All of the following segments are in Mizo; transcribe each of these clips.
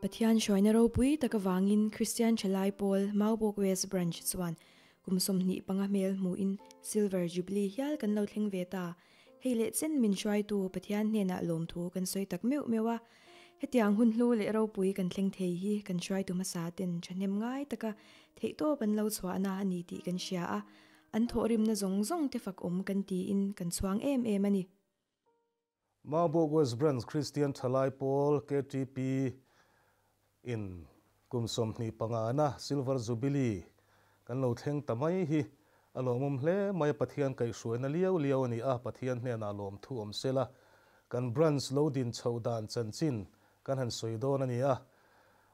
Pathian hruaina ropui tak avangin Kristian Thalai Pawl Maubawk West Branch chuan kum 25 hmel hmuhin Silver Jubilee hial kan lo thleng ve ta. Hei leh chen min hruaitu Pathian hnenah lawmthu kan sawi tak meuh meuh a. Hetiang hun hlu leh ropui kan thleng thei hi kan hruaitu hmasa ten thahnem ngai taka theihtawp an lo chhuahna a ni tih kan hria a, an thawhrimna zawng zawng te fak awm kan tiin kan chhuang em em a ni. Maubawk West Branch Kristian Thalai Pawl, KTP, in kum 25 na Silver Jubilee kan lo thleng ta mai hi a lawmawm hle mai a, Pathian kaihhruaina liau liau a ni a, Pathian hnenah lawmthu awm sela kan branch lo din chhoh dan chanchin kan han sawi dawn a ni a.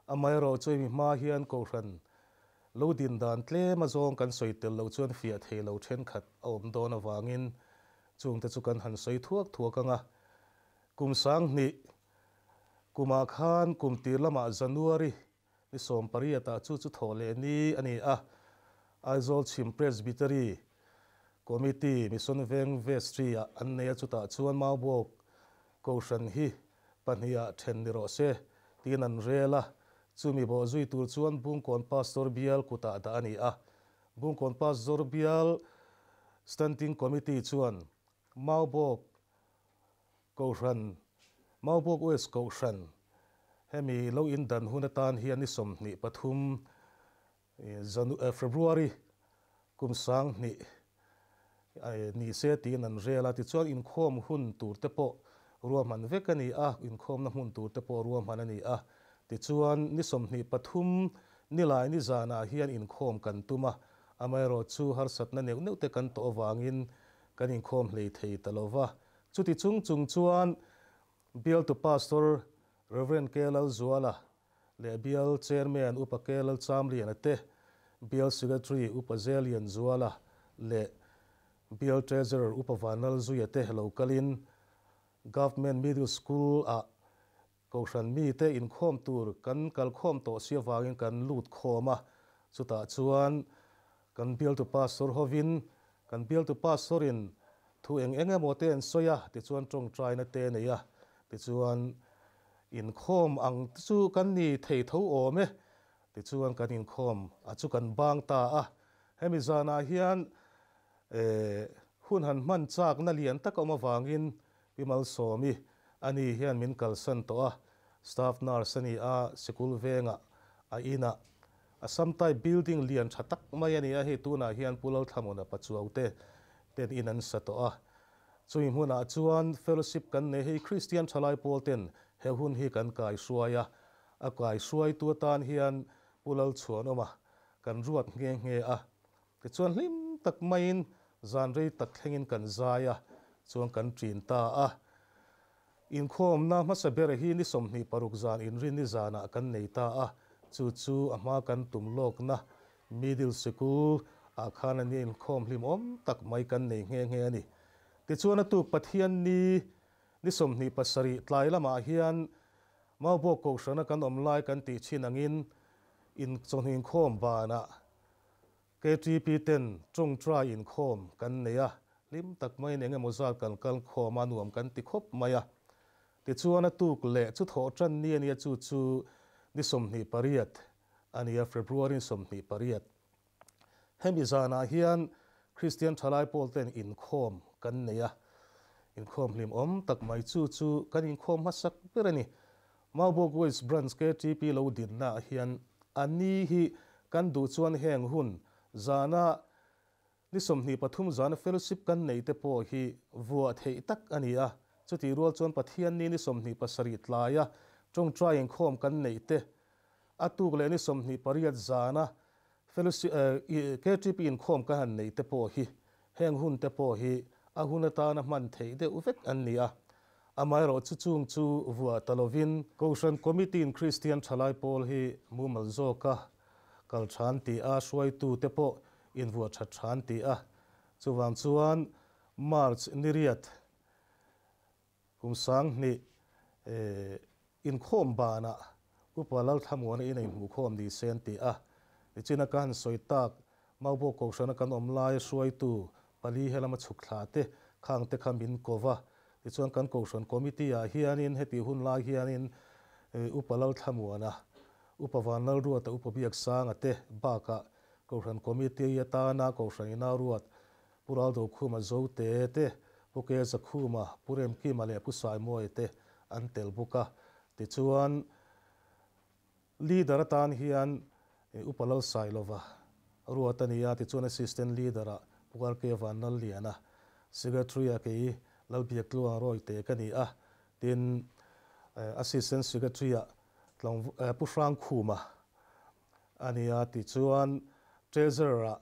Amaherawh chu hemi hma hian Kohhran lo din dan tlem azawng kan sawi tel loh chuan fiah thei lo thenkhat a awm dawn avangin Chungte chu kan han sawi thuak thuak ang a, kum 2000 kumah khan kum tir lamah January ni 18 ah chu chu thawh leh ni a ni a, Aizawl Chhim Presbytery Committee Mission Veng Vestry ah an nei a, chutah chuan Maubawk Kohhran hi pahnih ah then ni rawh se tiin an rel a, chumi bawh zui tur chuan Bungkawn Pastor Bial kutah dah a ni a, Bungkawn Pastor Bial Standing Committee chuan Maubawk Kohhran, Maubawk West Kohhran hemi lo indan hun atan hian ni 23 February kum 2000 ni se tiin an rel a, tichuan inkhawm hun tur te pawh ruahman vek a ni a, inkhawmna hmun tur te pawh ruahman a ni a, tichuan ni 23 nilai ni zanah hian inkhawm kan tum a, amaherawh chu harsatna neuh neuh te kan tawh avangin kan inkhawm hlei thei ta lo va. Chuti chung chung chuan Bialtu Pastor Rev. K. Lalzuala leh Bial Chairman Upa K. Lalchamliana te, Bial Secretary Upa Zelian Zuala leh Bial Treasurer Upa Vanlalzuia te lo kalin Government Middle School ah Kohhran mite inkhawm tur kan kalkhawm tawh si avangin kan lut khawm a, chutah chuan kan bialtu pastor hovin kan bialtu pastorin thu eng eng emaw te an sawi a, tichuan tawngtaina te nei a, tichuan inkhawm ang chu kan ni thei tho awm e, tichuan kan inkhawm a chu kan bang ta a. Hemi zanah hian hun han hman chakna lian tak a awm avangin Pi Malsawmi, ani hian min kalsan tawh a, staff nurse a ni a, sikul vengah a inah Assam type building lian tha tak mai a ni a, hei tunah hian Pu Lalthlamuna Pachuau te ten in an sa tawh a. Chumi hmunah chuan fellowship kan nei, hei Kristian thalai pawl ten he hun hi kan kai hruai a, a kai hruaitu atan hian Pu Lalchhuanawma kan ruat nghe nghe a. Tichuan hlim tak maiin zan rei tak thlengin kan zai a, chuan kan ṭin ta a. Inkhawmna hmasa ber hi ni 26 zan inrin ni zanah kan nei ta a, chu chu a hma kan tum lawkna Middle Sikul ah khan a nia inkhawm hlim awm tak mai kan nei nghe nghe a ni. Tichuan a tuk Pathian ni ni 27 tlai lamah hian Maubawk Kohhrana kan awm lai kan tih chin angin in chawhnu inkhawm banah KTP ten tawngtai inkhawm kan nei a, hlim tak maiin eng emaw zat kan kal khawm a, nuam kan ti khawp mai a. Tichuan a tuk leh chu thawh tan ni a nia, chu chu ni 28 a nia, February ni 28. Hemi zanah hian Kristian thalai pawl ten inkhawm kan nei a, inkhawm hlim awm tak mai, chu chu kan inkhawm hmasak ber a ni. Maubawk West Branch KTP lo dinna ah hian a ni hi kan duh chuan heng hun zana ni 23 zana fellowship kan neih te pawh hi vuah theih tak a ni a, chutih rual chuan Pathian ni ni 27 tlaia tawngtai inkhawm kan neih te, a tuk leh ni 28 zana fellowship KTP inkhawm kan han neih te pawh hi heng hun te pawh hi a hun atana hman theih deuh vek an ni a. Amaherawh chu chung chu vuah ta lovin Kohhran Committee in Kristian thalai pawl hi mumal zawka kal than ti a, hruaitu te pawh invuah that than ti a. Chuvang chuan March ni riat kum 2000 inkhawm banah Upa Lalthlamuana in a inhmuhkhawm ni se an ti a. Nichina ka han sawi tak Maubawk Kohhrana kan awm laia hruaitu pali helama chhuk thla te khang te kha min ko va. Tichuan kan Kohhran Committee ah hianin heti hun lai hianin Upa Lalthlamuana, Upa Vanlalruata, Upa Biaksanga te bakah Kohhran Committee atana Kohhran ina ruat Pu Raldokhuma Zote te, Pu Kezakhuma, Pu Remkima leh Pu Saimawia te an tel bawk a. Tichuan, Leader atan hian Upa Lalsailova ruat a ni a, tichuan Assistant Leader-ah Pu RK Vanlalliana, Secretary-a kei Lalbiaktluang Rawite ka ni a, tin Assistant Secretary-ah Pu Hrangkhuma a ni a, tichuan Treasurer-ah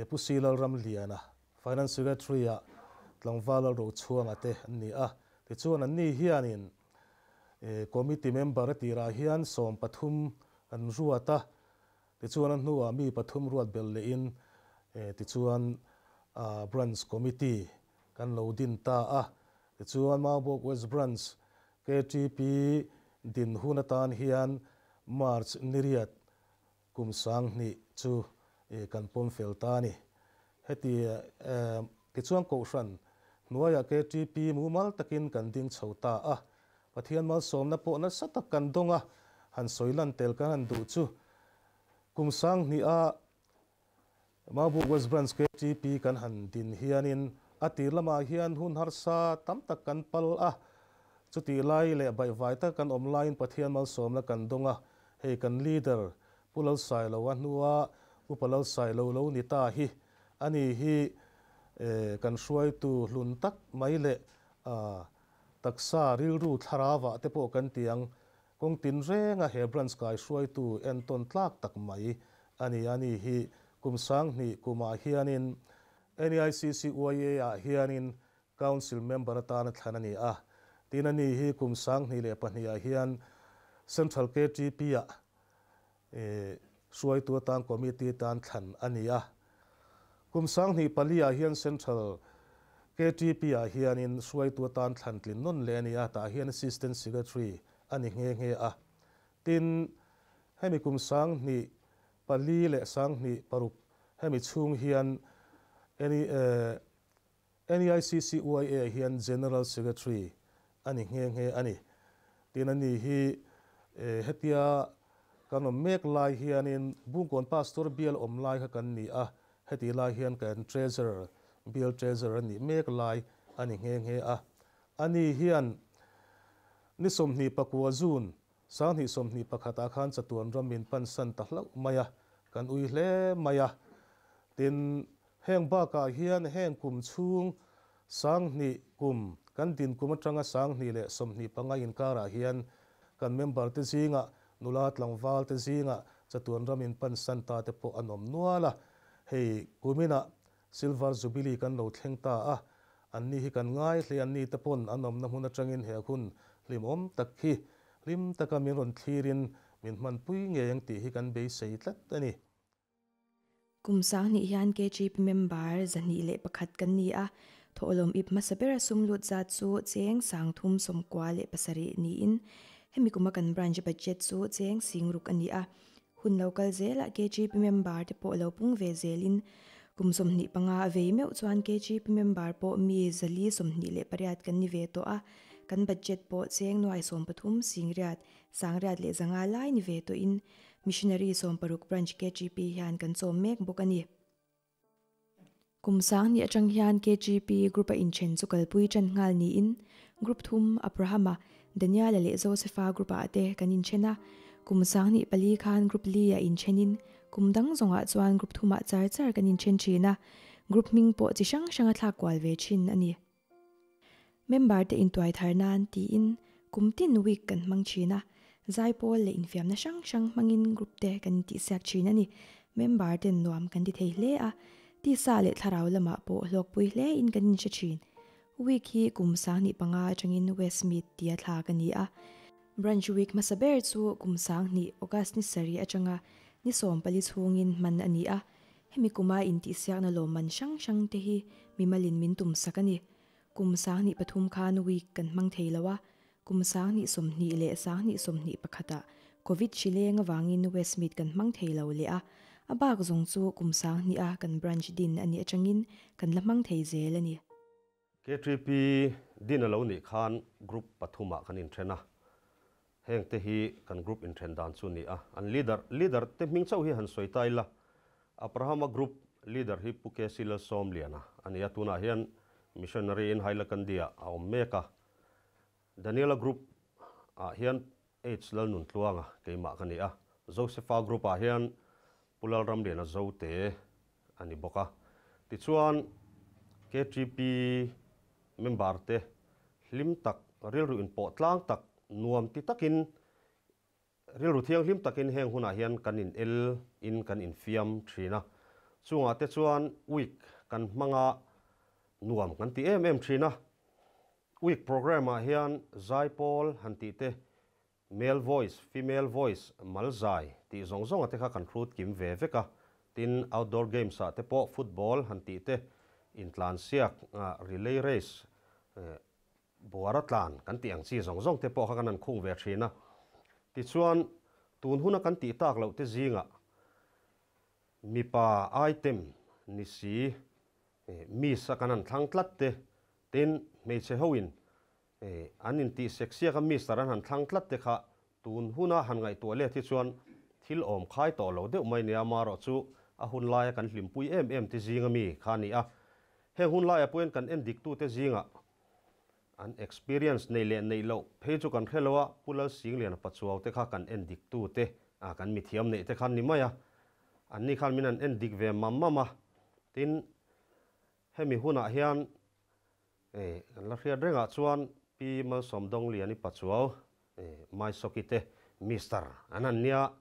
Pu Si Lalramliana, Finance Secretary-ah Tlangval Lalrochhuanga te an ni a, tichuan anni hianin Committee member a tirah hian 13 an ruat a, tichuan a hnuah mi pathum ruat belh lehin tichuan Branch Committee kan lo din ta a. Tichuan Maubawk West Branch KTP din hun atan hian March niriat kum 2000 chu kan pawm fel ta a ni. Heti tichuan Kohhran hnuaiah KTP mumal takin kan ding chho ta a. Pathian malsawmna pawh nasa tak kan dawng a, han sawi lan tel kan han duh chu kum 2000-a Maubawk West Branch KTP kan han din hianin a tir lamah hian hun harsa tam tak kan pal a, chutih lai leh baihvai taka kan awm laiin Pathian malsawmna kan dawng a, hei kan leader Pu Lalsailo a hnua Upa Lalsailo lo ni ta hi ani hi kan hruaitu hlun tak mai leh taksa rilru thlarauah te pawh kan ti ang, kawng tin renga he branch kai hruaitu entawn tlak tak mai a ni. Ani hi kum 2000 kumah hianin NEICCYA ah hianin Council member atana thlan a ni a, tin ani hi kum 2002 ah hian Central KTP ah hruaitu atan committee tan thlan a ni a. Kum 2004 ah hian Central KTP ah hianin hruaitu atan thlan tlin nawn leh a ni a, tah hian Assistant Secretary a ni nghe nghe a. Tin, hemi kum 2004 leh 2006 hemi chhung hian NEICCYA hian General Secretary a ni nghe nghe a ni. Tin ani hi hetia kan awm mek lai hianin Bungkawn Pastor bial awm lai kha kan ni a, heti lai hian kan Treasurer, bial Treasurer a nih mek lai a ni nghe nghe a. Ani hian ni 29 June 2021 ah khan chatuan ram min pansan ta hlauh mai a, kan ui hle mai a. Tin, heng bakah hian heng kum chhung 2000 kum kan din kum atanga 2025 inkarah hian kan member te zingah nula tlangval te zingah chatuan ram in pansan ta te pawh an awm nual a. Hei kuminah Silver Jubilee kan lo thleng ta a, anni hi kan ngai hle, anni te pawn an awmna hmun atangin he hun hlimawm tak hi hlim taka min rawn thlirin min hmanpui ngei ang tih hi kan beisei tlat a ni. Kum 2000 hian KGP member 201 kan ni a, thawhlawm ip hmasa bera sum lut zat chu cheng 397 niin hemi kuma kan branch budget chu cheng 60,000 a ni a. Hun lo kal zelah KGP member te pawh lo pung ve zelin kum 25 vei meuh chuan KGP member pawh mi 428 kan ni ve tawh a, kan budget pawh cheng nuai 13 singriat sangriat leh zanga lai ni ve tawhin missionary 60 branch KGP hian kan chawm mek bawk a ni. Kum 2000 atang hian KGP group a inthen chu kalpui tan nghal niin group thum Abrahama, Daniela leh Josepha group ah te kan inthen a, kum 2004 khan group li a inthenin kum dang zawngah chuan group thumah char char kan inthen thin a, group hming pawh chi hrang hrang a thlak kual ve thin a ni. Member te intuai thar nan tiin kum tin week kan hmang thin a, zaipawl leh infiamna hrang hrang hmangin group te kan intihsiak thin a ni. Member ten nuam kan ti thei hle a, tisa leh thlarau lamah pawh hlawkpui hle in kan inhre thin. Week hi kum 2005 atangin Westmead tia thlak a ni a. Branch week hmasa ber chu kum 2000 August ni sarih atanga ni 14 chhungin hman a ni a. Hemi kuma intihsiakna lawmman hrang hrang te hi mimalin min tum sak a ni. Kum 2003 khan week kan hmang thei lo a, kum 2020 leh 2021 ah Covid hrileng awangin Westmead kan hmang thei lo leh a, a bak zawng chu kum 2000 a kan branch din a nih atangin kan la hmang thei zel a ni. KTP din a lo nih khan group pathumah kan inthen a. Heng te hi kan group inthen dan chu ni a. An leader leader te hming chauh hi han sawi ta ila. Abrahama group leader hi Pu KC Lalsawmliana a ni a, tunah hian missionary in Hailakandi ah a awm mek a. Daniela group ah hian H Lalnuntluanga keimah ka ni a, Josepha group ah hian Pu Lalramliana Zote a ni bawk a. Tichuan KTP member te hlim tak, rilru inpawh tlang tak, nuam ti takin, rilru thianghlim takin heng hunah hian kan in el in kan infiam thin a. Chungah te chuan week kan hmanga nuam kan ti em em thin a. Week program ah hian zaipawl han tih te, Male voice, female voice, mal zai tih zawng zawng ah te kha kan hrut kim ve vek a. Tin, outdoor games ah te pawh football han tih te, intlan siak, relay race, buara tlan kan tih ang chi zawng zawng te pawh kha kan han khung ve thin a. Tichuan, tun huna kan tih tak loh te zingah mipa item ni si, miss a kan han thlang tlat te, tin, hmeichhe hoin An intih sek siak a Mister an han thlang tlat te kha tun huna han ngaihtuah let hi chuan thil awm khai tawh lo deuh mai nia marawh chu a hun laia kan hlimpui em em te zinga mi kha a ni a. Heng hun laia pawhin kan en diktute zingah an experience nei leh neih loh phei chu kan hre lo a, Pu Lalsingliana Pachuau te kha kan en diktute a kan mithiam neih te khan ni mai a, anni khan min han en dik ve mam mam a. Tin, hemi hunah hian E, kan la hriat rengah chuan Pi Malsawmdawngliani Pachuau, e, Maisawki te Mister an han nia.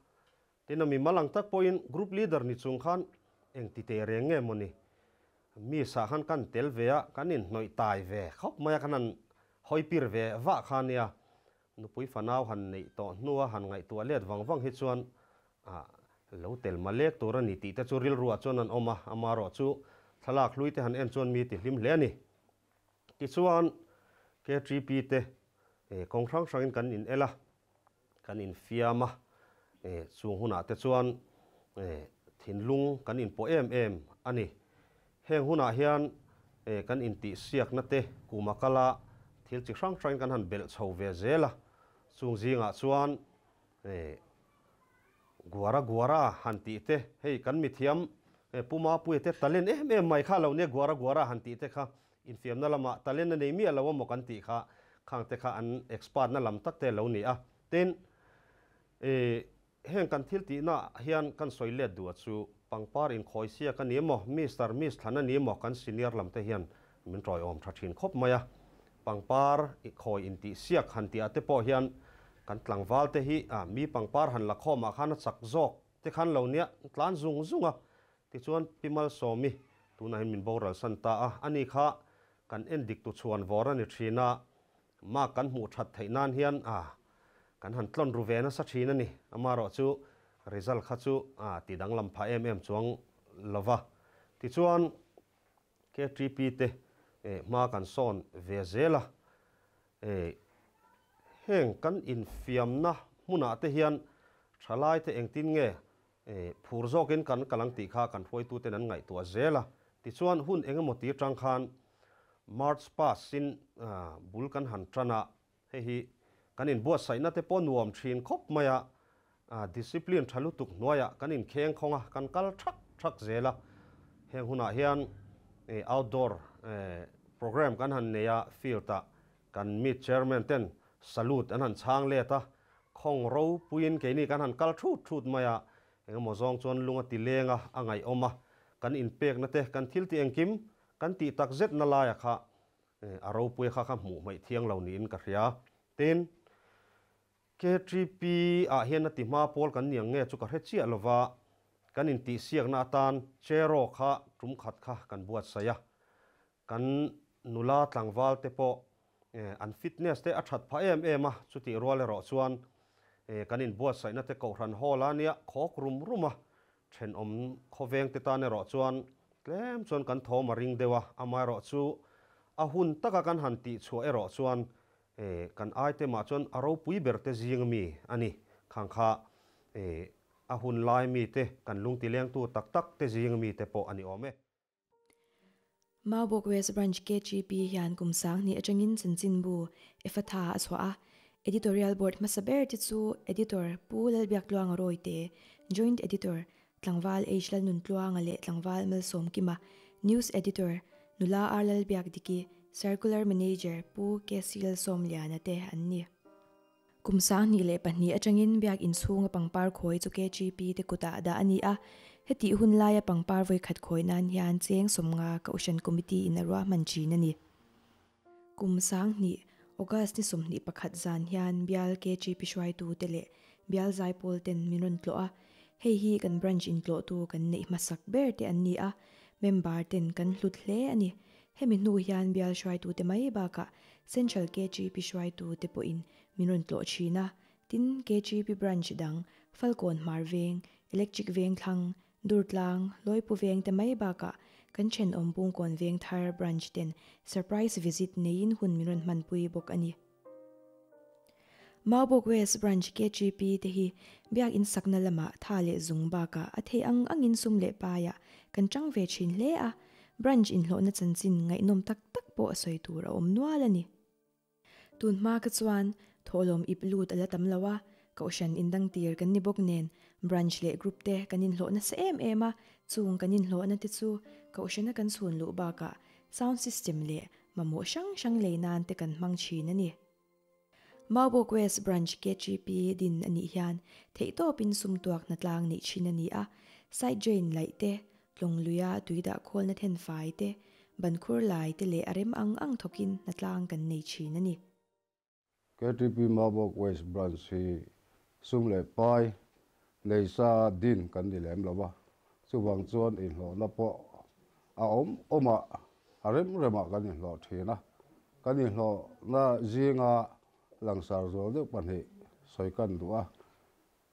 Tin a mi mal ang tak pawhin Group Leader ni chung khan eng ti teh reng nge mawni Miss ah khan kan tel ve a, kan inhnawih tai ve khawp mai a, kan han hawi pir ve vah kha nia. Nupui fanau han neih tawh hnua han ngaihtuah let vang vang hi chuan a lo tel malek tur a ni tih te chu rilruah chuan an awm a, amarawh chu thlalak hlui te han en chuan mi ti hlim hle a ni. Tichuan KTP te kawng hrang hrangin kan in el a, kan in fiam a, chung hunah te chuan thinlung kan inpawh em em a ni. Heng hunah hian kan intihsiakna te kuma kala thil chi hrang hrangin kan han belh chho ve zel a, chung zingah chuan Guara guara han tih te, hei kan mithiam Pu Mapuia te talent em em mai kha lo nia guara guara han tih te kha infiamna lamah talent a nei miah lo amaw kan tih kha khang te kha an expert na lam tak te lo ni a. Tin, heng kan thil tihna hian kan sawi let duh a chu pangpar inkhawi siak a ni emaw, Mister Miss thlan a ni emaw kan senior lam te hian min tawiawm tha thin khawp mai a. Pangpar khawi intih siak han tih ah te pawh hian kan tlangval te hi mi pangpar han la khawm ah khan a chak zawk te khan lo nia tlan zung zung a. Tichuan Pi Malsawmi tunah hian min boral san ta a, ani kha kan en dik tu chhuan vawr a ni thin a, mark kan hmuh that theih nan hian kan han tlawn ru ve nasa thin a ni. Amarawh chu result kha chu ti danglam phah em em chuang lo va. Tichuan KTP te hma kan sawn ve zel a, heng kan infiamna hmunah te hian thalai te engtin nge phur zawkin kan kal ang tih kha kan hruaituten an ngaihtuah zel a. Tichuan hun engemaw ti atang khan March past in bul kan han tan a, hei hi kan inbuatsaihna te pawh nuam thin khawp mai a, discipline tha lutuk hnuaiah kan inkheng khawng a, kan kal thak thak zel a. Heng hunah hian outdoor program kan han nei a, field ah kan meet chairman ten salute an han chhang let a, khawng ropuiin keini kan han kal thut thut mai a, engemaw zawng chuan lung a ti leng a, a ngaihawm a, kan inpekna te, kan thil tih engkim kan tih tak zetna laia kha A ropui kha kha hmuh hmaih thiang lo niin ka hria. Tin, KTP ah hian a ti hma pawl kan ni ang nge chu ka hre chiah lova, kan intihsiakna atan Cheraw kha tum khat kha kan buatsaih a. Kan nula tlangval te pawh an fitness te a that phah em em a, chutih rual erawh chuan kan inbuatsaihna te Kohhran Hall a nia khawk rum rum a, Thenawm khawveng te tan erawh chuan tlem chuan kan thawm a ring deuh a, amaherawh chu a hun taka kan han tih chhuah erawh chuan kan item ah chuan a ropui ber te zing mi a ni. Khang kha a hun lai mi te kan lungti lengtu tak tak te zing mi te pawh a ni awm e. Maubawk West Branch KGP hian kum 2000 atangin chanchinbu Efatha a chhuah a. Editorial Board hmasa ber te chu Editor Pu Lalbiaktluanga Rawite, Joint Editor Tlangval H Lalnuntluanga leh Tlangval Malsawmkima, News Editor Nula R Lalbiakdiki, Circular Manager Pu KC Lalsawmliana te an ni. Kum 2002 atangin Biak inchhunga pangpar khawi chu KGP te kutah dah a ni a, hetih hun laia pangpar vawikhat khawi nan hian cheng 50 Kohhran Committee in a ruahman thin a ni. Kum 2000 August ni 21 zan hian Bial KGP hruaitu te leh Bial Zaipawl ten min rawn tlawh a, hei hi kan branch intlawhtu kan neih hmasak ber te an ni a, member ten kan hlut hle a ni. Hemi hnu hian Bial hruaitu te mai bakah Central KGP hruaitu te pawhin min rawn tlawh thin a, tin KGP branch dang Falkawn Hmar Veng, Electric Veng Thlang, Durtlang, Lawipu Veng te mai bakah kan thenawm Bungkawn Veng Thar branch ten surprise visit neiin hun min rawn hmanpui bawk a ni. Maubawk West Branch KGP te hi Biak in sakna lamah tha leh zung bakah a theih ang angin sum leh paiah kan tang ve thin hle a, branch inhlawhna chanchin ngaihnawm tak tak pawh a sawi tur a awm nual a ni. Tun hma ka chuan thawhlawm ip lut a la tam lo a, kohhran indangtir kan ni bawk nen branch leh group te kan inhlawh nasa em em a, chung kan inhlawhna te chu kohhrana kan chhun luh bakah sound system leh mamawh hrang hrang lei nan te kan hmang thin a ni. Maubawk West Branch KGP din a nih hian theihtawpin sumtuak hnatlang neih thin a ni a, side drain laih te, Tlawngluia tuidah khawlna then fai te, bankhur lai te leh a rem ang ang thawkin hnatlang kan nei thin a ni. KTP Maubawk West Branch hi sum leh pai nei sa din kan ni lem lo a, chuvang chuan inhlawhna pawh a awm awm a, a rem remah kan inhlawh thin a. Kan inhlawhna zinga langsar zual deuh pahnih sawi kan duh a.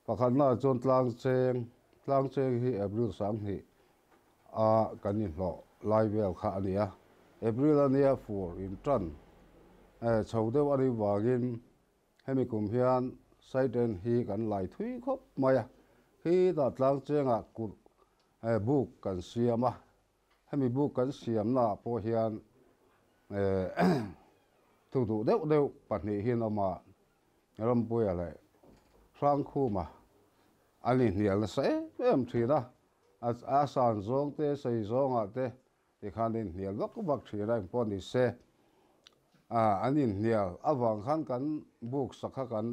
Pakhatnaah chuan tlangcheng, tlangcheng hi April 2000 a kan inhlawh lai vel kha a ni a. April a nia fur in tan chho deuh a nih vangin hemi kum hian Saiṭen hi kan lai thui khawp mai a. Khitah tlangchengah kulh buk kan siam a. Hemi buk kan siamnaah pawh hian thu duh deuh deuh pahnih hi an awm a. Rampuia leh Hrangkhuma an inhnial nasa em em thin a, a san zawng te, sei zawngah te tikhan an inhnial vak vak thin a, engpawh ni se an inhnial avang khan kan buk sak kha kan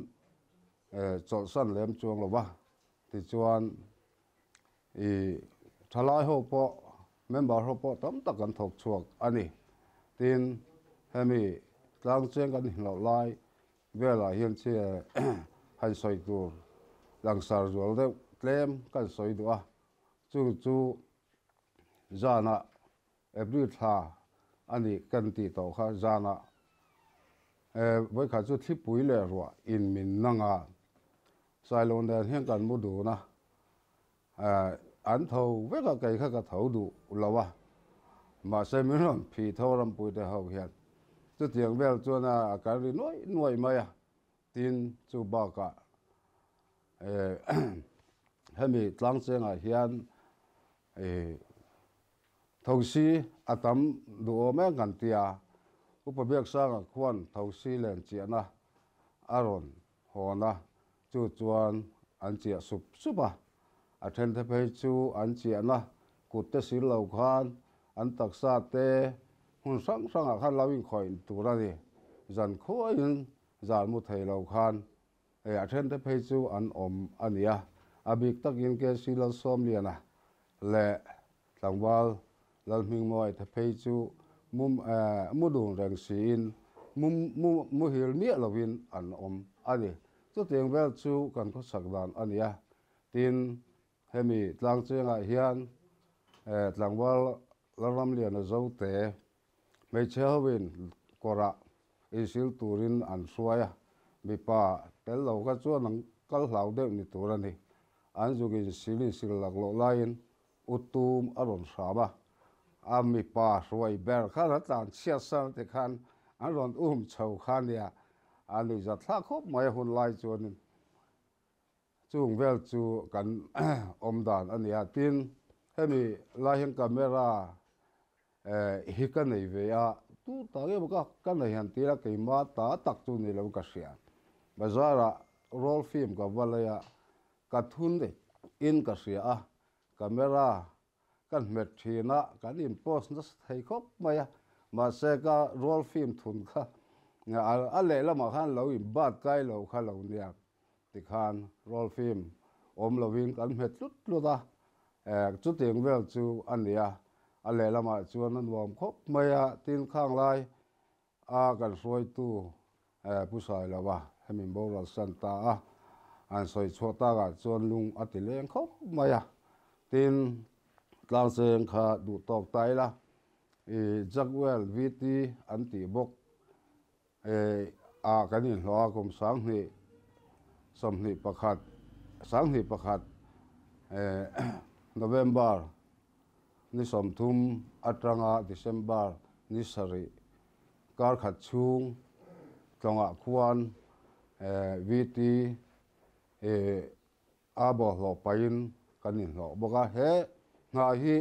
chawlhsan lem chuang lo va, tichuan i thalai ho pawh member ho pawh tam tak kan thawk chhuak a ni. Tin, hemi tlangcheng kan inhloh lai velah hian chhia han sawi tur langsar zual deuh tlem kan sawi duh a, chu chu zanah April thla a nih kan tih tawh kha zanah vawikhat chu thlipui leh ruah in min nang a, Sailo nen hian kan mu dun a, an tho vek a, kei kha ka tho duh lo a, mahse min rawn phih tho rampuite ho hian chutiang vel chuan a kan ri nuaih nuaih mai a, tin chu bakah hemi tlangchengah hian Thosi a tam duhawm em kan ti a, Upa Biaksanga khuan thosi len chiahna a rawn hawn a, chu chuan an chiah sup sup a. A thente phei chu an chiahna kut te sil lo khan an taksa te hmun hrang hrangah khan lo inkhawih tur a ni. Zan khuaiin zan mu thei lo khan hei a thente phei chu an awm a ni a. A bik takin KC Lalsawmliana leh Tlangval Lalhmingmawia te phei chu mu mu dun reng siin mu mu muhil miah lovin an awm a ni. Chutiang vel chu kan khawchhak dan a ni a. Tin, hemi tlangchengah hian Tlangval Lalramliana Zote hmeichhe hoin kawrah insil turin an hruai a, mipa tel lo kha chuan an kal hlau deuh ni tur a ni. An zuk insil insil laklawh laiin u tum a rawn hram a, a mipa hruai ber khan a tlan chhiat san te khan an rawn um chho kha nia, a nuihzat thlak khawp mai a hun lai chuanin chung vel chu kan awm dan a nia. Tin, hemi lai hian camera hi ka nei ve a, tu tak emaw ka ka nei han tir a, keimah ta tak chu ni lo ka hria. Bazar ah roll film ka va lei a, ka thun in ka hria a, camera kan hmet thin a, kan in post nasa thei khawp mai a, mahse ka roll film thun kha a lehlamah khan lo in bat kai lo kha lo nia. Tikhan roll film awm lovin kan hmet tlut tlut a, chutiang vel chu a ni a, a lehlamah chuan a nuam khawp mai a, tin khang lai a kan hruaitu Pu Sailova hemi boral san ta a, an sawi chhuah takah chuan lung a ti leng khawp mai a, tin tlangcheng kha duh tawk ta ila i Jackwell VT an tih bawk ah kan inhlawh a, kum 2021, 21 November ni 30 atanga December ni 7 kar khat chhung tlawngah khuan VT a bawlhhlawh pahin kan inhlawh bawk a, he hna hi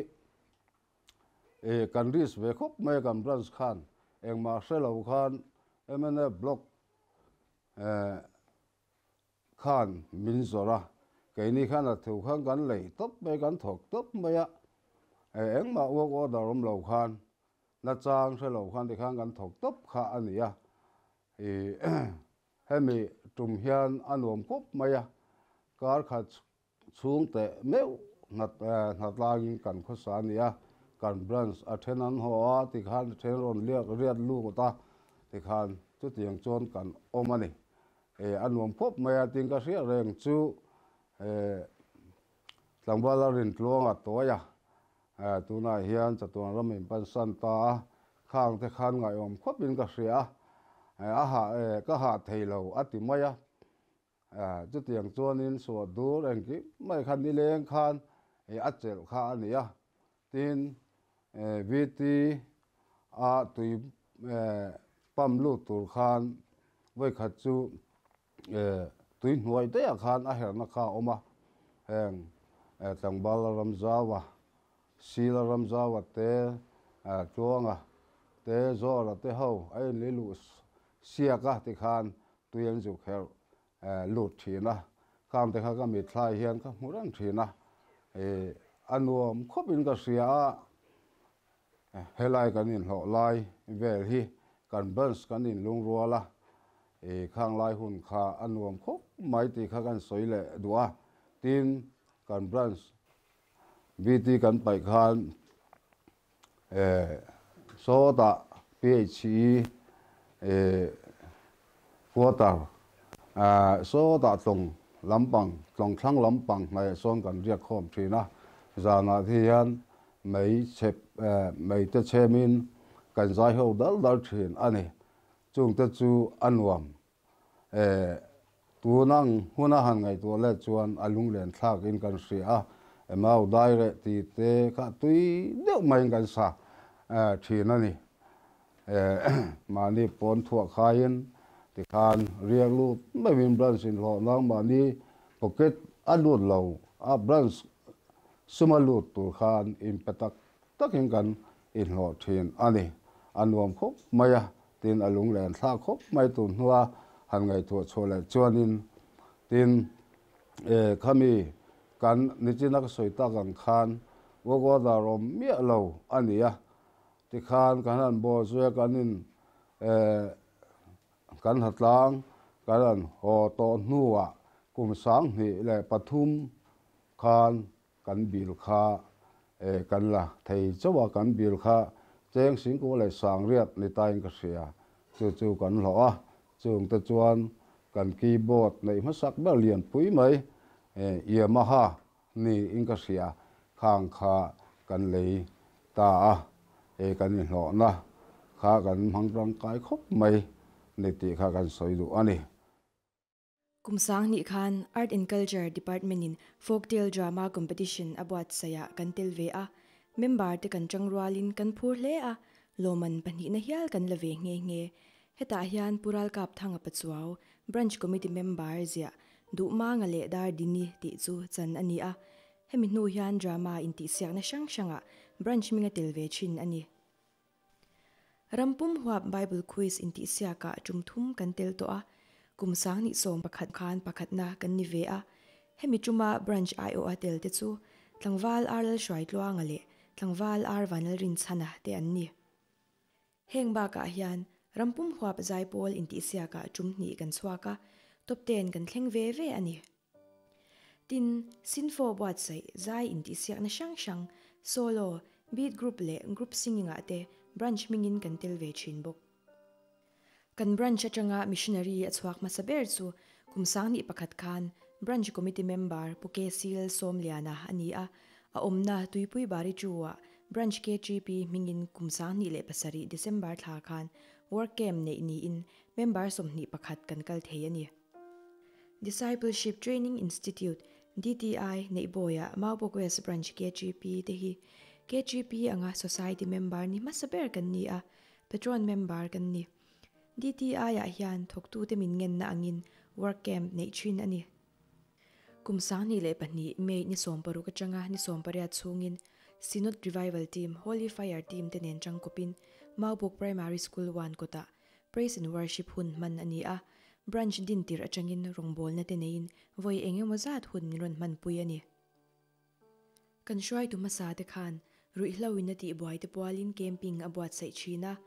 E kan risk ve khawp mai a kan branch khan engmah hre lo khan mnf block khan min zawrh a, keini khan a thu khan kan lei tawp mai kan thawk tawp mai a, engmah work order awm lo khan nachang hre lo khan tikhan kan thawk tawp kha a ni a, i hemi tum hian a nuam khawp mai a, kar khat Chhungte meuh hnatlangin kan khawsa a ni a, kan branch a then an haw a, tikhan a then rawn liak riat lut a, tikhan chutiang chuan kan awm a ni. A nuam khawp mai a, tin ka hriat reng chu tlangval a rintluang a tawi a, tunah hian chatuan ram in pansan ta a, khang te khan ngaihawm khawpin ka hria a, a hah ka hah thei lo a ti mai a. Chutiang chuanin suah dur engkim mai kha nileng khan a chelh kha a ni a, tin VT a tui pump lut tur khan vawikhat chu tui hnuai daihah khan a herhna kha a awm a, heng tlangval Ramzaua, Sila Ramzaua te, Tluanga te, Zawra te ho a inlei luh siak a tikhan Tui an zuk herh lut thin a, khang te kha ka mithlai hian ka hmu reng thin a, a nuam khawp in ka hria a, helai kan inhlawh lai vel hi kan branch kan inlungrual a, khang lai hun kha a nuam khawp mai tih kha kan sawi leh duh a, tin kan branch VT kan paih khan Sawtah PHE quarter sawtah tlawng lampang, tlawng thlang lampang hnaihah sawn kan riak khawm thin a, zanah te hian mei chhep mei te chhemin kan zai ho dal dal thin a ni. Chungte chu a nuam Tunang huna han ngaihtuah let chuan a lunglen thlakin kan hria a, Emau dai reh tih te kha tui deuh maiin kan sa thin a ni. Mahni pawn thuah khaiin tikhan riak lut meuhin branch inhlawh nang mahni pocket a lut lo a, branch suma lut tur khan inpe tak takin kan inhlawh thin a ni. A nuam khawp mai a. Tin, a lunglen thlak khawp mai tur hnua han ngaihtuah chhuah leh chuanin, tin, e, khami kan nichina ka sawi tak ang khan work order awm miah lo a ni a, tikhan kan han bawl zui a, kan in, e, kan hatlang kan han haw tawh hnuah kum 2003 khan Kan bill kha kan la thei chauh a, kan bill kha cheng singku leh sangriat ni tain ka hria, chu chu kan hlawh a, chungte chuan kan keyboard neih hmasak ber lianpui mai Yamaha niin ka hria, khang kha kan lei ta a, kan inhlawhna kha kan hmang tangkai khawp mai ni tih kha kan sawi duh a ni. Kum 2000 khan Art and Culture Department-in Folktale Drama Competition a buatsaihah kan tel ve a, member te kan chang rualin kan phur hle a, lawmman pahnihna hial kan la ve nghe nghe. Hetah hian Pu Ralkapthanga Pachuau, Branch Committee member ziah Duhmanga leh Dardini tih chu chan a ni a, hemi hnu hian drama intihsiakna hrang hrangah branch hminga tel ve thin a ni. Rampum huap Bible Quiz intihsiakah tum thum kan tel tawh a. Kum 2011 khan pakhatna kan ni ve a, hemi tuma Branch aiawha tel te chu Tlangval Ar Lalhruaitluanga leh Tlangval Ar Vanlalrinchhana te an ni. Heng bakah hian rampum huap zaipawl intihsiakah tum hnih kan chhuak a, top ten kan thleng ve ve a ni. Tin, Sinfo buatsaih zai intihsiakna hrang hrang, solo, beat group leh group singing-ah te branch hmingin kan tel ve thin bawk. Kan branch atanga missionary a chhuak hmasa ber chu kum 2001 khan Branch Committee member Pu KC Lalsawmliana a ni a, a awmna Tuipui Bari Chu-ah Branch KTP hmingin kum 2007 December thla khan work camp neih niin member 21 kan kal thei a ni. Discipleship Training Institute, DTI, Neihbawiah Maubawk West Branch KTP te hi KTP anga Society member ni hmasa ber kan ni a, Patron member kan ni. DTI-ah hian thawktute min ngenna angin work camp neih thin a ni. Kum 2002 May ni 60 atanga ni 18 chhungin Synod Revival Team, Holy Fire Team te nen tangkawpin Maubawk Primary School 1 kawtah Praise and Worship hun hman a ni a, Branch din tir atangin rawngbawlna te neiin vawi eng emaw zat hun min rawn hmanpui a ni. Kan hruaitu hmasa te khan ruihhlo in a tihbuai te pualin camping a buatsaih thin a,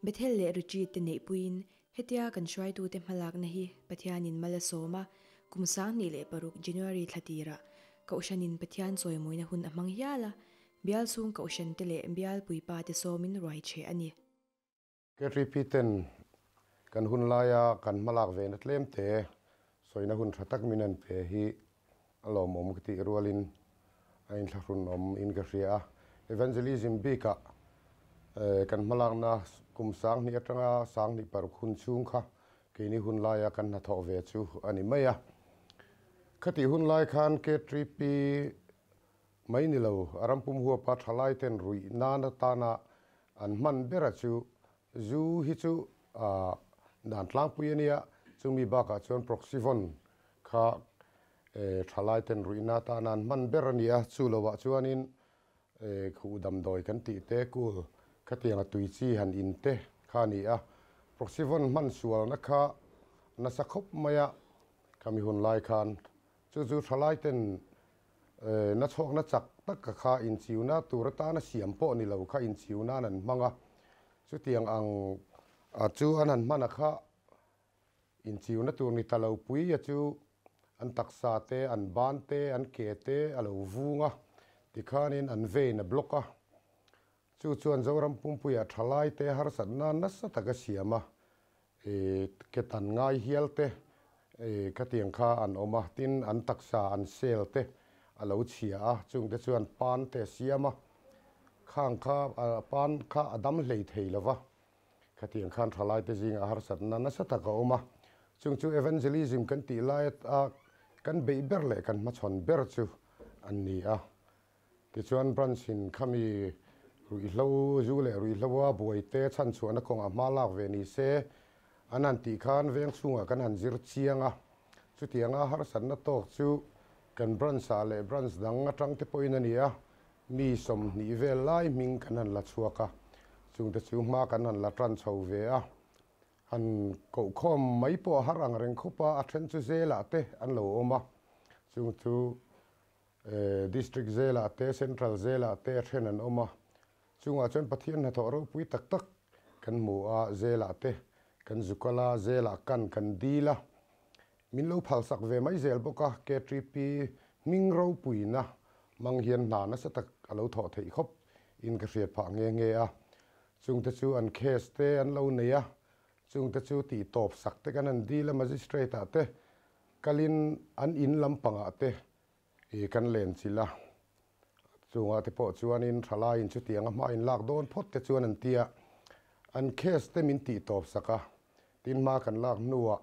Bethel leh retreat te neihpuiin hetia kan hruaitute hmalakna hi Pathianin mal a sawm a, kum 2006 January thla tirah Kohhranin Pathian chawimawina hun a hmang hial a, bial chhung Kohhran te leh bial puipa te sawmin ruai cheh a ni. KTP ten kan hun laia kan hmalak ve na tlem te sawina hun tha tak min an pe hi a lawmawm ka tih rualin a inthlahrun awm in ka hria a. Evangelism bikah kan hmalakna kum 2000 atanga 2006 hun chhung kha keini hun laia kan hnathawh ve chu a ni mai a. Khati hun lai khan KTP mai ni lo a rampum huapa thalai ten ruih nana tana an hman bera chu zu hi chu dan tlangpui ania chumi bakah chuan proxivon kha thalai ten ruih na tana an hman ber ania chu lowah chuanin khu damdawi kan tih te kul khatianga tui chi han in te kha ni a proxivon hman sualna kha nasa khawp maia khami hun lai khan chu chu thalai ten na chhawk na chak tak ka kha in chiu na tur atana siam pawh ni lo kha in chiu na an hmanga chu tiang ang a chu an han hmana kha in chiu na tur ni talo pui a chu an taksa te an ban te an ke te alo vunga tikhanin an vein a block a chu chuan Zoram pumpuia thalai te harsat na nasa taka siama ke tan ngai hial te khatiang kha an awma tin an taksa an sel te alo chhia a chung te chuan pan te siama khang kha pan kha adam hlei thei lova khatiang khan thalai te zinga harsat na nasa taka awma chung chu evangelism kan ti lai a kan bei ber leh kan hmachhawn ber chu an ni a tichuan branch in khami ruihhlo zu leh ruihhlo a buai te chan chuan a kawnga hma lak ve ni se an han tih khan veng chhungah kan han zir chiang a chutianga harsat na tawk chu kan branch ah leh branch dang atang te pawhin a ni a mi 20 vel lai hming kan han la chhuak a chungte chu hma kan han la tan chho ve a han kohkhawm mai pawh har ang reng khawpa a then chu zelah te an lo awm a chung chu district zelah te central zelah te a then an awm a chungah chuan Pathian hnathawh ropui tak tak kan hmu a zelah te kan zukala zelah kan kan dila min lo phalsak ve mai zel bawk a KTP hming ropui na mang hian hna nasa tak alo thawh theih khawp in ka hriat phah nge nge a chungte chu an case te an lo nei a chungte chu tih tawp sak te kan an dila magistrate ah te kalin an in lampangah te kan len chila chunga te pawh chuanin thalai in chutianga hma in lak dawn phawt te chuan an tia an case te min tih tawp saka tin hma kan lak hnuah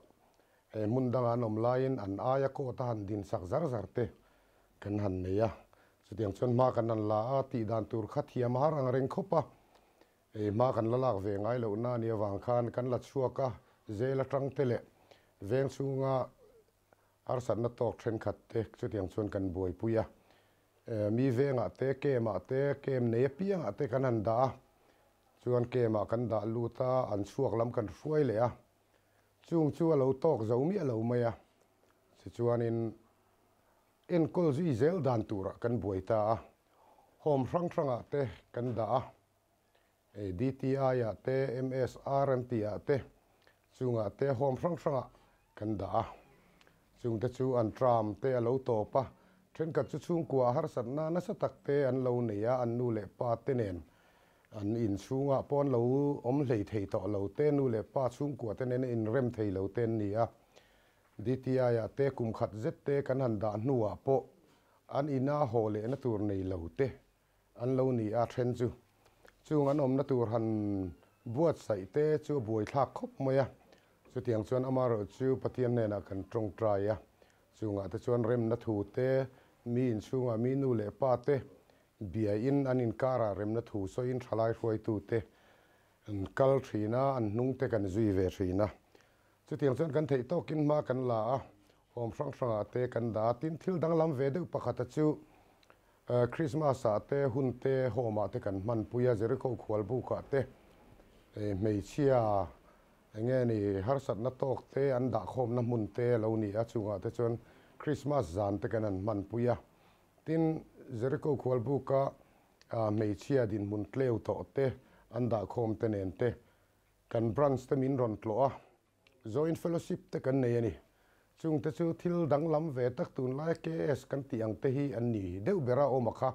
hmun danga an awm laiin an aia court a han din sak zar zar te kan han nei a chutiang chuan hma kan han la a tih dan tur kha thiam har ang reng khawp a hma kan la lak ve ngai loh na ni awang khan kan la chhuak a zel atang te leh veng chhunga harsat na tawk thenkhat te chutiang chuan kan buaipui a mi vengah te kemah te kem nei apiangah te kan han dah a chuan kemah kan dah lut a an chhuak lam kan hruai leh a. Chung chu a lo tawk zo miah lo mai a, tichuanin enkawl zui zel dan turah kan buai ta a, home hrang hrangah te kan dah a, DTI-ah te, MSR an tihah te, chungah te home hrang hrangah kan dah a. Chungte chu an tram te a lo tawp a, thenkhat chu chhungkua harsatna nasa tak te an lo nei a, an nu leh pa te nen an inchhungah pawh an lo awm hlei thei tawh lo te, nu leh pa chhungkua te nena inrem thei lo te an ni a. DTI-ah te kum khat zet te kan han dah hnuah pawh an ina haw lehna tur nei lo te an lo ni a, then chu chung an awmna tur han buatsaih te chu a buaithlak khawp mai a. Chutiang chuan amaherawhchu Pathian hnenah kan tawngtai a, chungah te chuan remna thu te, mi inchhungah mi nu leh pa te biain an inkarah remna thu sawiin thalai hruaitute an kal thin a, an hnung te kan zui ve thin a. Chutiang chuan kan theih tawkin hma kan la a, home hrang hrangah te kan dah a, tin thil danglam ve deuh pakhata chu Christmas ah te hun te home ah te kan hmanpui a, Jericho khualbukah te hmeichhia Enge ni, harsatna tawk te an dahkhawmna hmun te a lo ni a, chungah te chuan Krismas zan te kan han hmanpui a. Tin, Jericho khualbuka hmeichhia dinhmun tleu tawh te an dahkhawm te nen te kan branch te min rawn tlawh a, Joint Fellowship te kan nei a ni. Chung te chu thil danglam ve tak tunlaia KS kan tih ang te hi an ni deuh ber a awm a kha.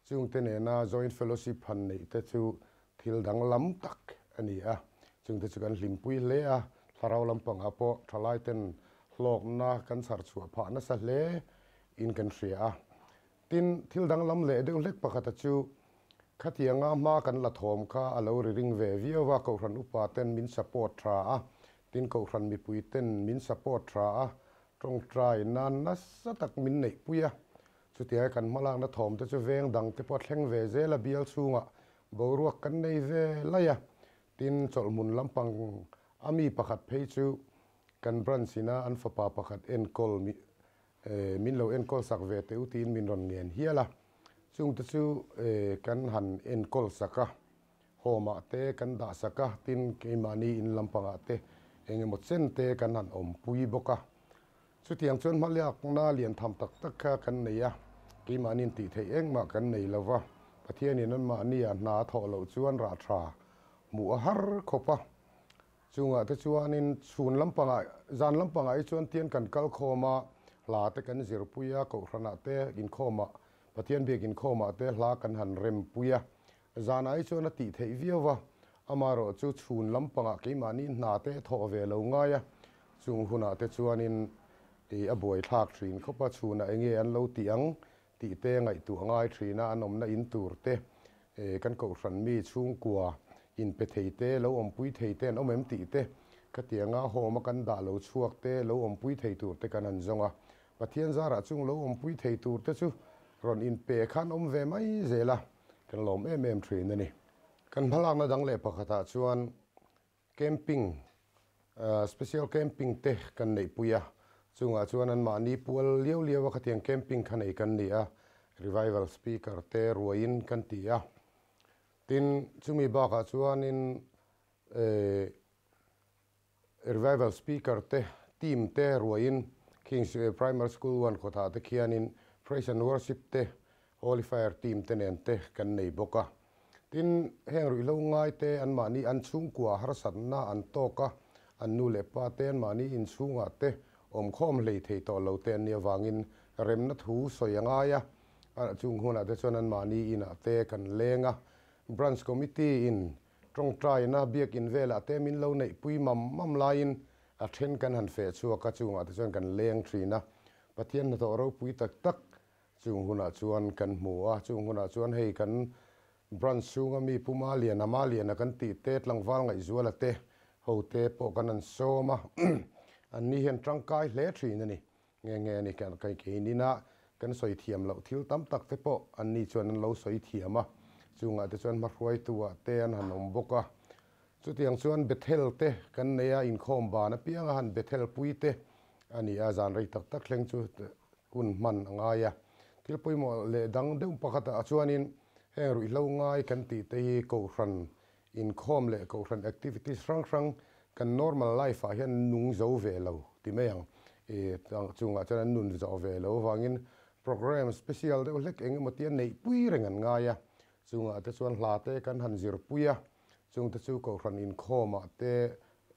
Chung te nena Joint Fellowship han neih te chu Thil danglam tak a ni a, chungte chu kan hlimpui hle a, thlarau lampangah pawh thalaiten hlawkna kan chhar chhuah phah nasa hle in kan hria a. Tin, thil danglam leh deuh hlek pakhata chu khatianga hma kan la thawm kha a lo ri ring ve viau a, Kohhran upa ten min support tha a, tin Kohhran mipui ten min support tha a, tawngtai nan nasa tak min neihpui a. Chutianga kan hmalakna thawm te chu veng dang te pawh a thleng ve zel a, bial chhungah Boruak kan nei ve lai a, tin chawlhmun lampang a mi pakhat phei chu kan branch ina an fapa pakhat enkawl min lo enkawl sak ve teh u tiin min rawn ngen hial a, chungte chu kan han enkawl sak a, home ah te kan dah sak a, tin keimahni in lampangah te eng emaw chen te kan han awmpui bawk a. Chutiang chuan hmaliakna lian tham tak tak kha kan nei a, keimahniin tih theih engmah kan nei lo va, Pathianin anmahnia hna a thawh loh chuan rah tha hmuh a har khawp a. Chungah te chuanin chhun lampangah, zan lampangah hi chuan tian kan kal khawm a, hla te kan zirpui a, Kohhranah te inkhawmah, Pathian biak inkhawmah te hla kan han rempui a. Zanah hi chuan a tih theih viau va, amaherawh chu chhun lampangah keimahni hna te thawh ve lo ngai a, Chung hunah te chuanin i a buaithlak thin khawp a, chhunah enge an lo tih ang tih te ngaihtuah ngai thin a, an awmna in tur te, kan kohhran mi chhungkua inpe thei te, lo awmpui thei te an awm em tih te, khatianga home a kan dah lo chhuak te, lo awmpui thei tur te kan han zawng a. Pathian zarah chung lo awmpui thei tur te chu rawn inpe khan awm ve mai zel a, kan lawm em em thin a ni. Kan hmalakna dang leh pakhatah chuan Camping, special camping te kan neihpui a, chungah chuan anmahni pual liau liau a khatiang camping kha nei kan ni a, revival speaker te ruaiin kan ti a. Tin, chumi bakah chuanin revival speaker te team te ruaiin Kings Primary School one khawthah te khianin praise and worship te Holy Fire team te nen te kan nei bawk a. Tin, heng ruihhlo ngai te anmahni an chhungkua harsatna an tawk a, an nu leh pa te anmahni inchhungah te awmkhawm hlei thei tawh lo te an nih avangin remna thu sawi a ngai a. Chung hunah te chuan anmahni inah te kan leng a. Branch Committee in tawngtaina biakin velah te min lo neihpui mam mam laiin a then kan han feh chhuak a, chungah te chuan kan leng thin a. Pathian hnathawh ropui tak tak Chung hunah chuan kan hmu a, chung hunah chuan hei kan branch chhunga mi Pu Maliana, Maliana kan tih te, tlangval Ngaihzuala te ho te pawh kan han sawm a, an ni hian tangkai hle thin a ni. Nge nge a ni, keinin a kan sawi thiam loh thil tam tak te pawh an ni chuan an lo sawi thiam a, chungah te chuan hmahruaitu-ah te an han awm bawk a. Chutiang chuan Bethel te kan nei a, inkhawm ban apianga han Bethel pui te a ni a, zan rei tak tak thleng chu hun hman a ngai a. Thil pawimawh leh dang deuh pakhatah chuanin heng ruihhlo ngai kan tih te hi Kohhran inkhawm leh Kohhran activities hrang hrang Kan normal life ah hian an nung zo ve lo ti mai ang. I chungah chuan an nun zawh ve lo avangin programme special deuh hlek eng emaw tia neih pui reng an ngai a. Chungah te chuan hla te kan han zir pui a, chungte chu kohhran inkhawmah te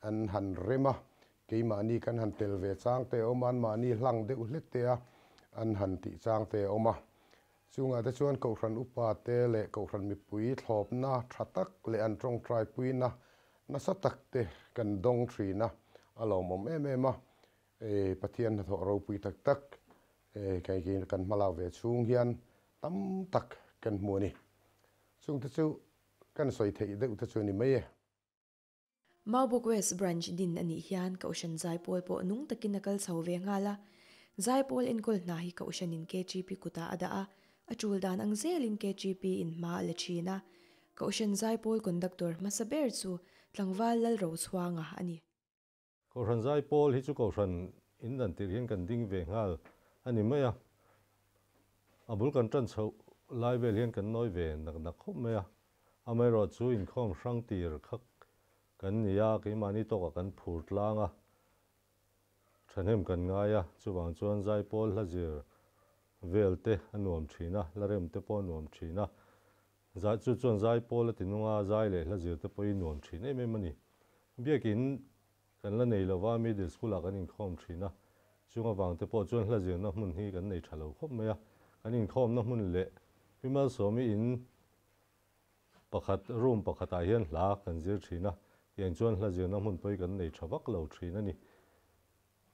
an han rem a, keimahni kan han tel ve chang te a awm a, anmahni hlang deuh hlek te a an han tih chang te a awm a. Chungah te chuan Kohhran upa te leh Kohhran mipui thlawpna tha tak leh an tawngtai puina nasa tak te kan dawng thin a, a lawmawm em em a. Pathian hnathawh ropui tak tak kan hmalak ve chhung hian tam tak kan hmu a ni. Chungte chu kan sawi theih deuh te chu a ni mai e. Maubawk West Branch din a nih hian Kohhran Zaipawl pawh nung takin a kal chho ve nghal a. Zaipawl enkawl hna hi Kohhranin KGP kutah a dah a, a tul dan ang zelin KGP in hma a la thin a. Kohhran Zaipawl conductor hmasa ber chu Tlangval Lalrochhuanga a ni. Kohhran Zaipawl hi chu Kohhran in dan tir hian kan ding ve nghal a ni mai a. A bul kan tan chhoh lai vel hian kan nawi ve nak nak khawp mai a. Amaherawhchu inkhawm hrang tir kha kan ni a, keimahni tawkah kan phur tlang a, thahnem kan ngai a, chuvang chuan Zaipawl hla zir vel te a nuam thin a, hla rem te pawh a nuam thin a, zai chu chuan Zaipawl a ti nung a, zai leh hla zir te pawh hi nuam thin em em a ni. Biakin kan la nei lova, middle school ah kan inkhawm thin a, chung avang te pawh chuan hla zirna hmun hi kan nei tha lo khawp mai a, kan inkhawmna hmun leh Pi Malsawmi in Pakhat, room pakhatah hian hla kan zir thin a, tiang chuan hla zirna hmun pawh hi kan nei tha vak lo thin a ni.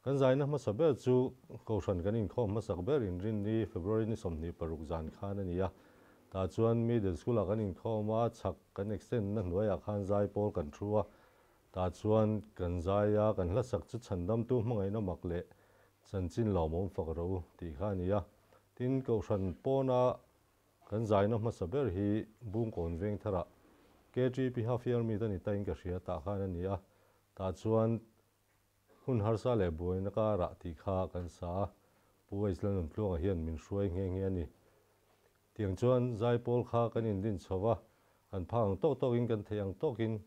Kan zaina hmasa ber chu Kohhran kan inkhawm hmasak ber inrinni February ni 26 zan khan a ni a. Tah chuan Middle School-ah kan inkhawm a, chhak kan extend na hnuaiah khan zai pawl kan thu a. Tah chuan kan zai a, kan hlasak chu chhandamtu hmangaihna mak leh chanchin lawmawm fak ro tih kha a ni a. Tin, Kohhran pawna Kan zaina hmasa ber hi Bungkawn Vengtharah KTP Half Year Meet a ni tain ka hria tah khan a ni a, tah chuan hun harsa leh buaina karah tih kha kan sa a, Pu H Lalnuntluanga hian min hruai nghe nghe a ni. Tiang chuan zaipawl kha kan indin chho va, kan phak ang tawk tawkin kan theih ang tawkin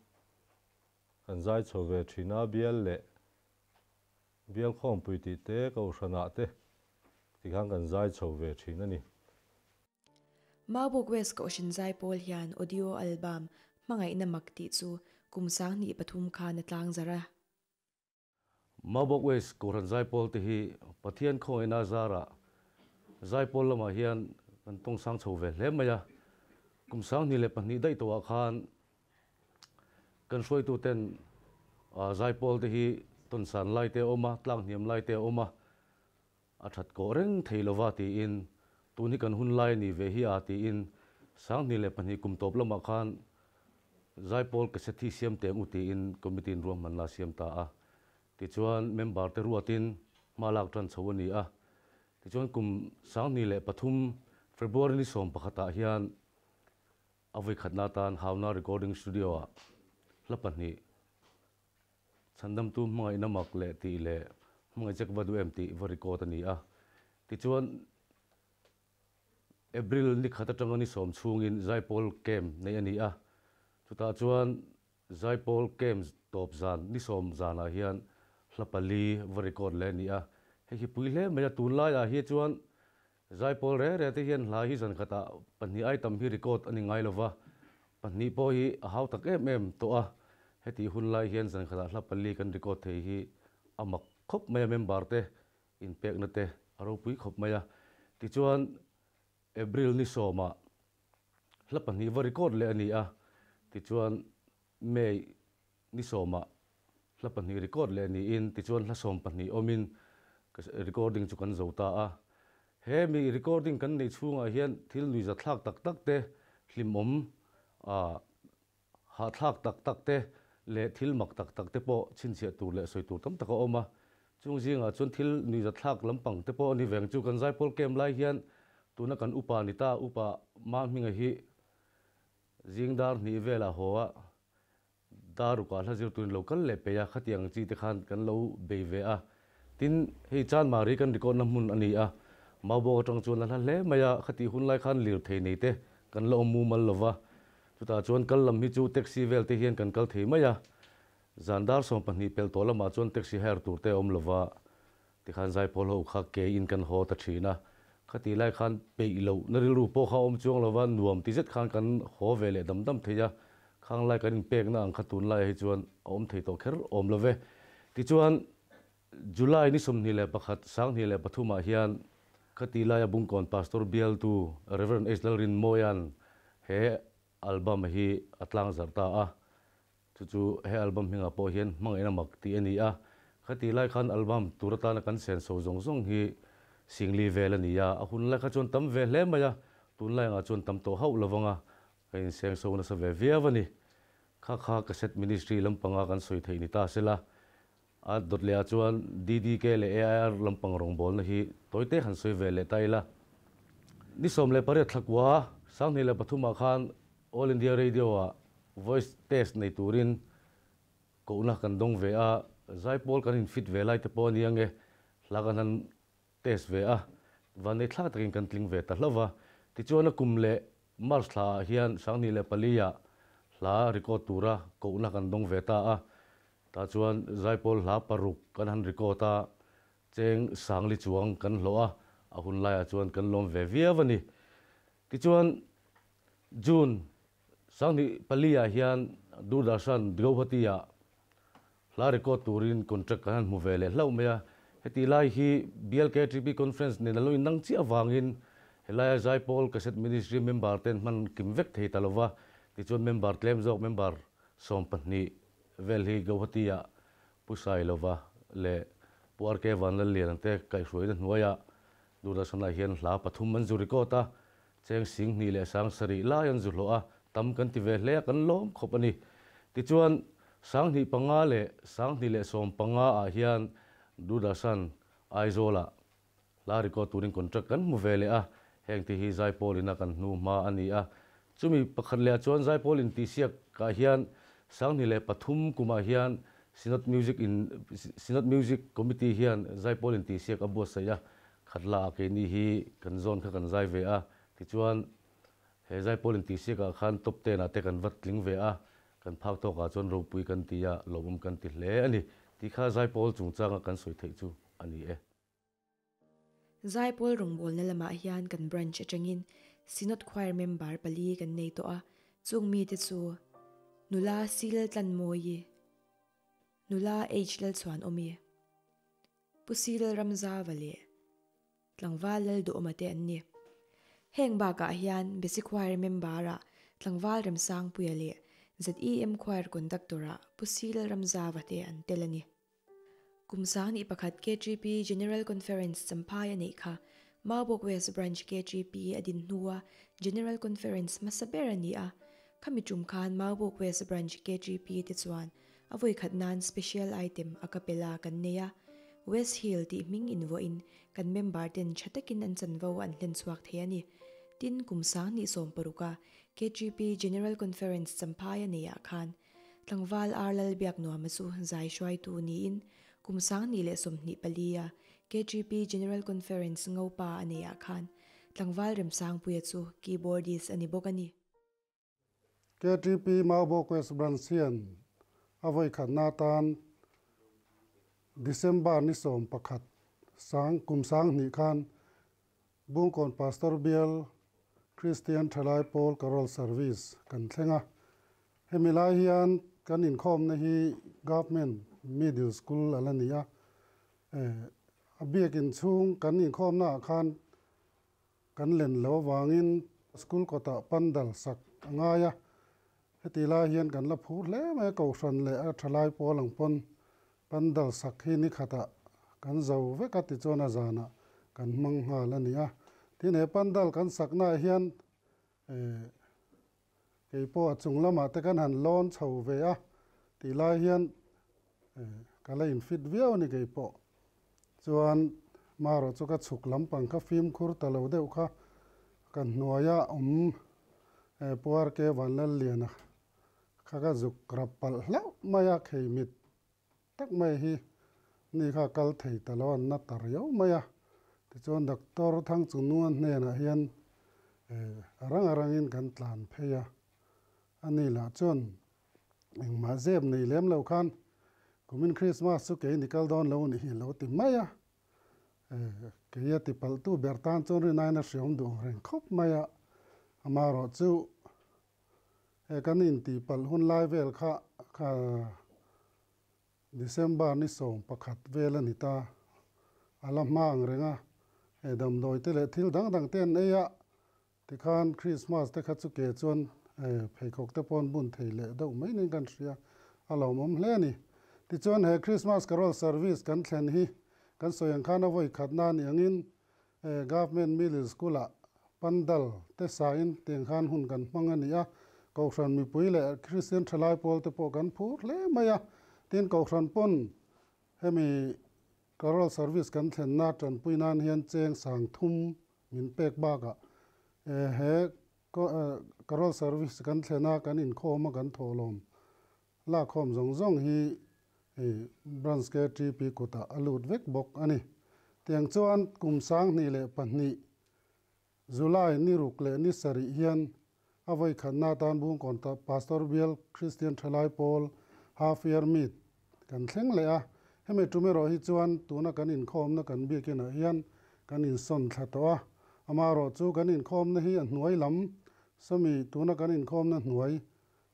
kan zai chho ve thin a, bial leh bial khawmpui tih te, kohhranah te Tikhan kan zai chho ve thin a ni. Maubawk West Kohhran Zaipawl hian audio album Hmangaihna Mak tih chu kum 2003 khan a tlang zarh a. Maubawk West Kohhran Zaipawl te hi Pathian khawngaihna zarah Zaipawl lamah hian kan tawng sang chho ve hle mai a. Kum 2002 daih tawhah khan Kan hruaituten zaipawl te hi tawnsan lai te a awm a, tlanghniam lai te a awm a, a that kawh reng thei lova tiin tun hi kan hun lai a ni ve hi a tiin 2002 kum tawp lamah khan zaipawl cassette hi siam teng u tiin committee in ruahmanna a siam ta a. Tichuan member te ruatin hma lak tan chho a ni a. Tichuan kum 2003 February ni 11 ah hian A vawikhatna atan Hauna Recording Studio-ah hla pahnih, Chhandamtu Hmangaihna Mak leh tih leh Hmangaih Che Ka Va Duh Em tih va record a ni a. Tichuan, April ni khat atanga ni sawm chhungin Zaipawl Camp neih a ni a. Chutah chuan Zaipawl Camp tawp zan ni sawm zanah hian hla pali va record leh a ni a. Hei hi pui hle mai a, tunlaiah hi chuan Zaipawl reng reng te hian hla hi zan khatah pahnih ai tam hi record a ni ngai lova, pahnih pawh hi a hau tak em em tawh a, hetih hun lai hian zan khatah hla pali kan record thei hi a mak khawp mai a, member te inpekna te a ropui khawp mai a. Tichuan April ni sawmah hla pahnih va record leh a ni a, tichuan May ni sawmah hla pahnih record leh niin tichuan hla sawm pahnih awmin recording chu kan zo ta a. He mi recording kan neih chhungah hian thil nuihza thlak tak tak te, hlimawm hahthlak tak tak te leh thil mak tak tak te pawh chhinchhiah tur leh sawi tur tam tak a awm a. Chung zingah chuan thil nuihza thlak lampang te pawh a ni veng chu kan zaipawl camp lai hian tuna kan upa ni ta, upa Mahminga hi Zing dar hnih velah haw a, dar rukah hla zir turin lo kal leh peih a, khatiang chi te khan kan lo bei ve a. Tin, hei Chanmari kan record na hmun a ni a, Maubawk atang chuan a hla hle mai a, khatih hun lai khan lirthei nei te kan la awm mumal lo va, chutah chuan kal lam hi chu taxi vel te hian kan kal thei mai a. Zan dar 12 pel tawh lamah chuan taxi hire tur te a awm lova, tikhan zaipawl ho kha ke in kan haw ta thin a. Khati lai khan peih loh na rilru pawh kha a awm chuang lova, nuam ti zet khan kan haw ve leh dam dam thei a. Khang lai kan inpekna ang kha tunlaiah hi chuan a awm thei tawh kher awm lo ve. Tichuan, July ni 21, 2003 ah hian khati laia Bungkawn Pastor bialtu Rev. H. Lalrinmawia'n he album hi a tlangzarh ta a. Chu chu he album hmingah pawh hian hmangaihna mak tih a ni a. Khati lai khan album tur atana kan senso zawng zawng hi singli vel a ni a. A hun lai kha chuan tam ve hle mai a, tunlai angah chuan tam tawh hauh lovang a, ka insengso nasa ve viau a ni. Kha kha cassette ministry lampanga kan sawi theih ni ta sela, A dawt leh ah chuan DDK leh AIR lampang rawngbawlna hi tawi te han sawi ve leh ta ila. Ni 18 thlakua 2003 ah khan All India Radio ah voice test nei turin kohna kan dawng ve a, zaipawl kan in fit ve lai te pawh a ni ange, hla kan han test ve a, vannei thlak takin kan tling ve ta hlauh va. Tichuan a kum leh March thla ah hian 2004 ah hla record tura kohna kan dawng ve ta a, Tah chuan Zaipawl hla paruk kan han record a, cheng sangli chuang kan hlawh a, a hun laiah chuan kan lawm ve viau a ni. Tichuan June 2004 ah hian Doordarshan Guwahati ah hla record turin contract kan han hmu ve leh hlauh mai a. Heti lai hi BLKTP conference nen a lo innang chiah avangin helaia Zaipawl Cassette Ministry member ten hman kim vek thei ta lova, tichuan member tlem zawk member 12 vel hi Guwahati-ah Pu Sailova leh Pu RK Vanlalliana te kaihhruaina hnuaiah Doordarshan-ah hian hla pathum an zu record a, cheng 2000 leh 7000 lai an zu hlawh a, tam kan ti ve hle a, kan lawm khawp a ni. Tichuan, 2005 leh 2015 ah hian Doordarshan Aizawl-ah Hla record turin contract kan hmu ve leh a, heng te hi Zaipawl ina kan hnu hma a ni a. Chumi pakhat leh ah chuan Zaipawl intihsiak ah hian 2003 kumah hian Synod Music in Synod Music Committee hian Zaipawl intihsiak a buatsaih a, khatla ah keini hi kan zawn kha kan zai ve a. Tichuan he Zaipawl intihsiak ah khan top ten ah te kan va tling ve a, kan phak tawk ah chuan ropui kan ti a, lawmawm kan ti hle a ni. Tih kha Zaipawl chungchanga kan sawi theih chu a ni e. Zaipawl rawngbawlna lamah hian kan branch atangin Synod Choir member pali kan nei tawh a, chung mite chu Nula C Laltlanmawii, Nula H Lalchhuanawmi, Pu C Lalramzava leh Tlangval Lalduhawma te an ni. Heng bakah hian Basic Choir member-ah Tlangval Remsangpuia leh ZEM Choir Conductor-ah Pu C Lalramzava te an tel a ni. Kum 2001 KTP General Conference Champhai a neih kha Maubawk West Branch KTP a din hnua General Conference hmasa ber a ni a. Khami tum khan Maubawk West Branch KTP te chuan a vawikhat nan Special Item a kapela kan nei a. West Hill tih hming invuahin kan member ten tha takin an chanvo an hlen chhuak thei a ni. Tin, kum 2016 a KTP General Conference Champhai a neihah khan Tlangval Ar Lal Biak Nuama chu zai hruaitu niin kum 2024 a KTP General Conference Ngopa a neihah khan Tlangval Remsangpuia chu keyboardist a ni bawk a ni. KTP Maubawk West Branch hian a vawikhatna atan December ni 11 sang kum 2000 khan Bungkawn Pastor Bial Kristian Thalai Pawl Carol Service kan thleng a. Hemi lai hian kan inkhawmna hi Government Middle School a la ni a. A biakin chhung kan inkhawmna ah khan kan len lo avangin school kawtah pandal sak a ngai a. Heti lai hian kan la phur hle mai a, Kohhran leh a Thalai Pawl ang pawn Pandal sak hi ni khatah kan zo vek a tichuan a zanah kan hmang nghal a ni a. Tin he pandal kan saknaah hian kei pawh a chung lamah te kan han lawn chho ve a tih lai hian ka la infit viau a ni kei pawh. Chuan marawh chu ka chhuk lampang kha fimkhur ta lo deuh kha ka hnuaia awm Puarke Vanlalliana Kha ka zuk rap palh hlauh mai a, khei mit tak mai hi ni kha kal thei ta lo an na ta riau mai a. Tichuan Doctor Thangchungnunga hnenah hian a rang a rangin kan tlan phei a, ani lah chuan engmah zep nei lem lo khan Kumin Krismas chu kei ni kal dawn lo nih hi a lo ti mai a. Keia tipalhtu ber tan chuan rinaiin a hriawm duh ang reng khawp mai a. Amaherawhchu he kan intihpalh hun lai vel kha kha December ni 11 vel a ni ta. A la hma ang reng a, he damdawi te leh thil dang dang te an ei a, tikhan Christmas te kha chu ke chuan pheikhawk te pawh an bun thei leh deuh mai niin kan hria, a lawmawm hle a ni. Tichuan he Christmas Carol Service kan thlen hi kan sawi ang khan a vawi khatna a nih angin Government Middle School ah pandal te sain tiang khan hun kan hmang a ni a, Kohhran mipui leh Kristian thalai pawl te pawh kan phur hle mai a, tin Kohhran pawn hemi Carol Service kan thlenna tanpui nan hian cheng 3000 min pek bakah he Carol Service kan thlena kan inkhawm a kan thawhlawm Lakkhawm zawng zawng hi Branch KTP kutah a lut vek bawk a ni. Tiang chuan kum 2002 July ni ruk leh ni sarih hian a vawikhatna atan Bungkawn Pastor Bial Kristian Thalai Pawl Half Year Meet kan thleng leh a. Hemi tum erawh hi chuan tuna kan inkhawmna kan biakinah hian kan insawn thla tawh a. Amaherawh chu kan inkhawmna hi a hnuai lam, sawmi tuna kan inkhawmna hnuai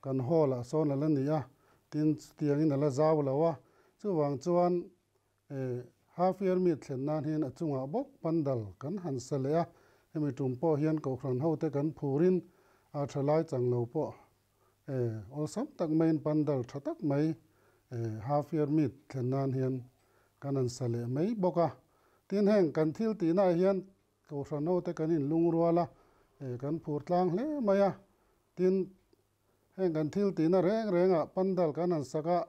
Kan hall ah sawn a la ni a, tin chutiangin a la zau lo a, chuvang chuan eh half year meet thlen nan hian a chungah bawk pandal kan han sa leh a, hemi tum pawh hian kohhran ho te kan phurin a tha lai chang lo pawh eh awlsam tak maiin pandal tha tak mai eh half year meet thlen nan hian kan han sa leh mai bawk a, tin heng kan thil tihna ah hian kohhran ho te kan inlungrual a, eh kan phur tlang hle mai a. Tin, heng kan thil tihna reng rengah pandal kan han sak a,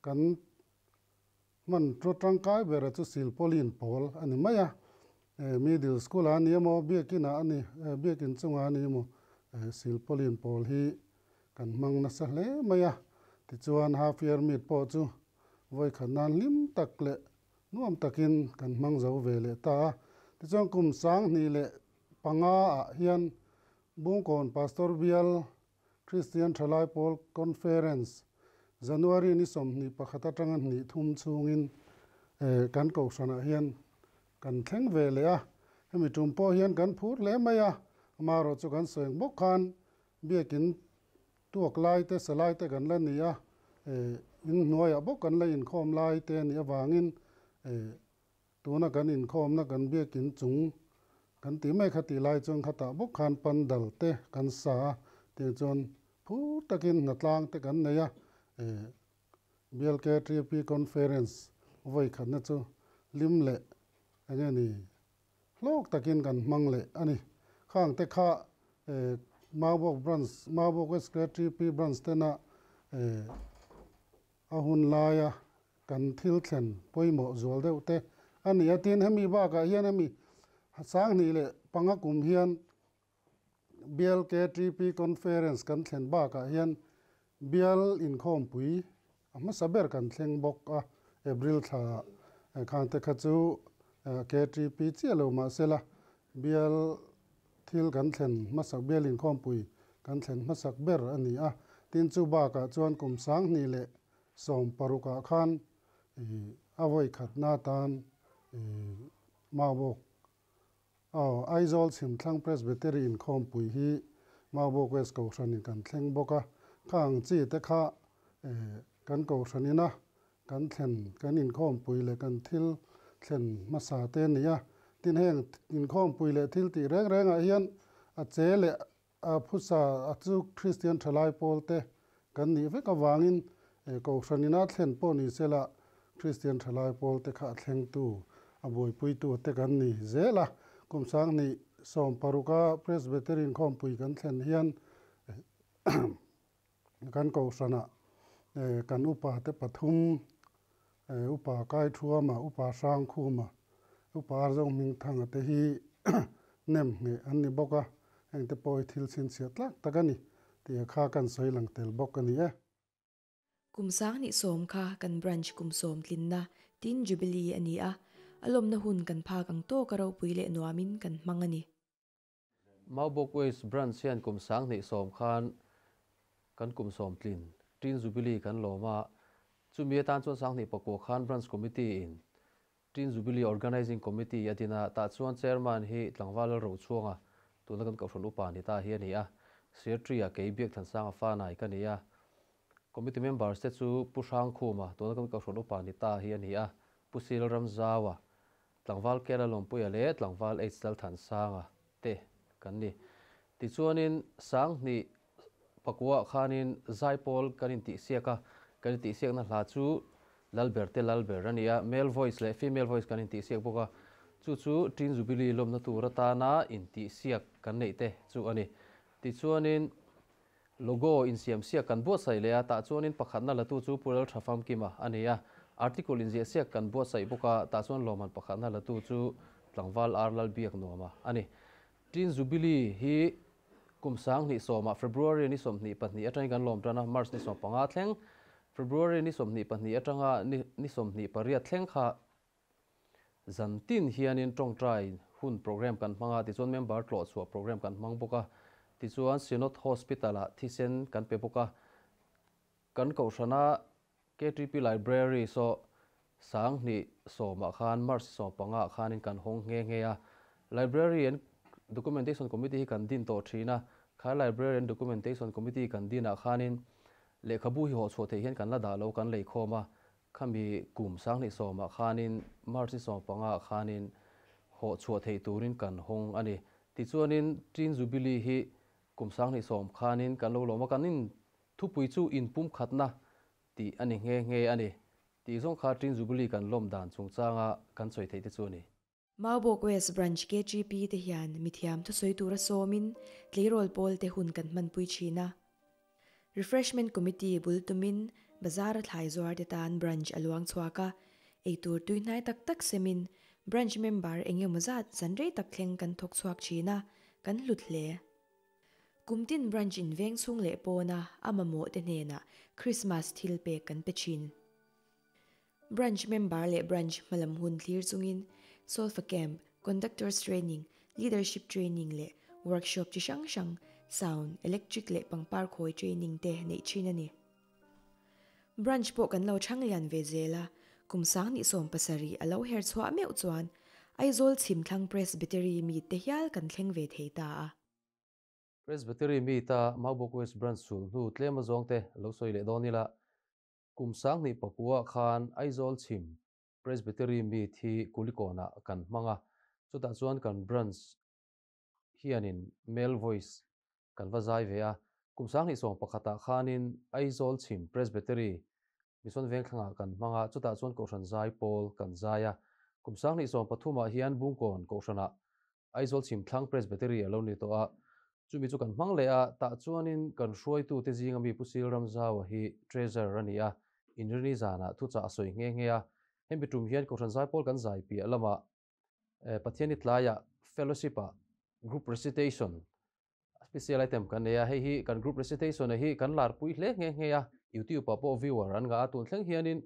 kan hman ṭaw ṭangkai bera chu silpauline pawl a ni mai a. Middle school ah a ni emaw, biakin ah a ni, biakin chungah a ni emaw, silpauline pawl hi kan hmang nasa hle mai a. Tichuan, half year meet pawh chu vawikhat nan hlim tak leh nuam takin kan hmang zo ve leh ta a. Tichuan, kum 2005 ah hian Bungkawn Pastor Bial Kristian Thalai Pawl Conference January ni 21 atanga hnih thum chhungin kan kohhranah hian kan thleng ve leh a. Hemi tum pawh hian kan phur hle mai a, amaherawh chu kan sawi ang bawk khan biakin tuak lai te sa lai te kan la ni a, in hnuaiah bawk kan la inkhawm lai te a nih avangin Tuna kan inkhawmna kan biakin chung kan tih mai kha tih lai chuan khatah bawk khan pandal te kan sa a, tiang chuan phur takin hnatlang te kan nei a, BLKTP Conference vawi khatna chu hlim leh eng nge ni hlawk takin kan hmang leh a ni. Khang te kha Maubawk Branch, Maubawk West KTP Branch tena a hun laia Kan thil thlen pawimawh zual deuh te a ni a, tin hemi bakah hian hemi 2005 kum hian BLKTP Conference kan thlen bakah hian Bial inkhawmpui a hmasa ber kan thleng bawk a, April thla khang te kha chu KTP chiah lo mahsela Bial thil kan thlen hmasak Bial inkhawmpui kan thlen hmasak ber a ni a, tin chu bakah chuan kum 2016 ah khan a vawi khatna atan Maubawk aw Aizawl Chhimthlang Presbytery inkhawmpui hi Maubawk West Kohhranin kan thleng bawk a, kha ang chi te kha kan Kohhranin a kan thlen kan inkhawmpui leh kan thil thlen hmasa te a ni a, tin heng inkhawmpui leh thil tih reng rengah hian a che leh A phusa a chu Kristian thalai pawl te kan nih vek avangin Kohhran ina thlen pawh ni sela Kristian thalai pawl te kha a thlengtu, a buaipuitu te kan ni zel a. Kum 2016 a Presbytery inkhawmpui kan thlen hian kan Kohhranah kan upa te pathum, Upa Kaithuama, Upa Hrangkhuma, Upa Arzawng Hmingthanga te hi nem ngheh an ni bawk a, heng te pawh hi thil chhinchhiah tlak tak a ni tih a kha kan sawi lang tel bawk a ni e. Kum 2010 kha kan branch kum sawm tlinna tin Jubilee a ni a, a lawmna hun kan phak ang tawk a ropui leh nuamin kan hmang a ni. Maubawk West Branch hian kum 2010 khan kan kum sawm tlin tin Jubilee kan lawm a, Chumi atan chuan 2009 khan Branch Committee in Teen Jubilee Organizing Committee a din a, tah chuan Chairman hi tlangval Lalrochhuanga tuna kan Kohhran Upa ni ta hi a ni a, Secretary-a kei Biakthansanga fa nai ka ni a. Committee members te chu Pu Hrangkhuma tuna kan Kohhran Upa ni ta hi a ni a, Pu Sil Ramzaua, Tlangval Kela Lawmpuia leh Tlangval H Lalthansanga te kan ni. Tichuanin 2009 khanin Zaipawl kan intihsiak a, kan intihsiakna hla chu Lalber te Lalber a ni a, male voice leh female voice kan intihsiak bawk a, chu chu Teen Jubilee lawmna tur atana intihsiak kan neih te chu a ni. Tichuanin Logo insiamsiak kan buatsaih leh a, tah chuanin pakhatna latu chu Pu Laltha Famkima a ni a. Article inziahsiak kan buatsaih bawk a, tah chuan lawmman pakhatna latu chu Tlangval Ar Lalbiak Nuama a ni. Teen Jubilee hi kum 2010 February ni 22 atangin kan lawm tan a, March ni 15 thleng, February ni 22 atanga ni 28 thleng kha Zan tin hianin tawngtai hun program kan hmang a, tichuan member tlawh chhuah program kan hmang bawk a, tichuan Synod Hospital-ah thisen kan pe bawk a, kan kohhrana KTP Library saw 2010 khan March 15 khanin kan hawng nghe nghe a, Library and Documentation Committee hi kan din tawh thin a, kha Library and Documentation Committee kan dinah khanin lehkhabu hi hawh chhuah theih hian kan la dah lo kan leikhawm a, Khami kum 2010 khanin March ni 15 khanin hawh chhuah theih turin kan hawng a ni. Tichuanin Teen Jubilee hi kum 2010 khanin kan lo lawm a, kan in thupui chu inpum khatna tih a ni nghe nghe a ni. Tih zawng kha Teen Jubilee kan lawm dan chungchanga kan sawi theih te chu a ni. Maubawk West Branch KGP te hian mithiam thusawi tura sawmin tleirawl pawl te hun kan hmanpui thin a. Refreshment Committee bul tumin bazar a thlai zuar te tan branch a luang chhuak a, eitur tui hnai tak tak semin branch member eng emaw zat zan rei tak thleng kan thawk chhuak thin a, kan hlut hle. Kum tin branch in veng chhung leh pawna a mamawh te hnenah Christmas thil pek kan pe thin. Branch member leh branch hmalam hun thlir chungin Solfa Camp, Conductors Training, Leadership Training leh Workshop chi hrang hrang, Sound, Electric leh Pangpar khawi Training te neih thin a ni. Branch pawh kan lo chhang lian ve zel a, kum 2017 a lo her chhuah meuh chuan Aizawl Chhimthlang Presbytery meet te hial kan thleng ve thei ta a. Presbytery meet a Maubawk West Branch sulhnu tlem azawng te lo sawi leh dawn ila, Kum 2009 khan Aizawl chhim Presbytery meet hi Kulikawnah kan hmang a, chutah chuan kan branch hianin male voice kan va zai ve a. Kum 2011 khanin Aizawl chhim Presbytery Mission Vengthlangah kan hmang a, chutah chuan Kohhran zai pawl kan zai a. Kum 2013 hian Bungkawn Kohhranah Aizawl chhimthlang Presbytery a lo ni tawh a, chumi chu kan hmang leh a, tah chuanin kan hruaitute zinga mi Pu Sil Ramzaua hi Treasurer a ni a, Inrini zanah thuchah a sawi nghe nghe a, hemi tum hian Kohhran Zaipawl kan zai piah lamah Pathiani tlaiah Fellowship-ah Group Recitation special item kan nei a, hei hi kan Group Recitation a hi kan larpui hle nghe nghe a, YouTube-ah pawh viewer an ngah a, tun thleng hianin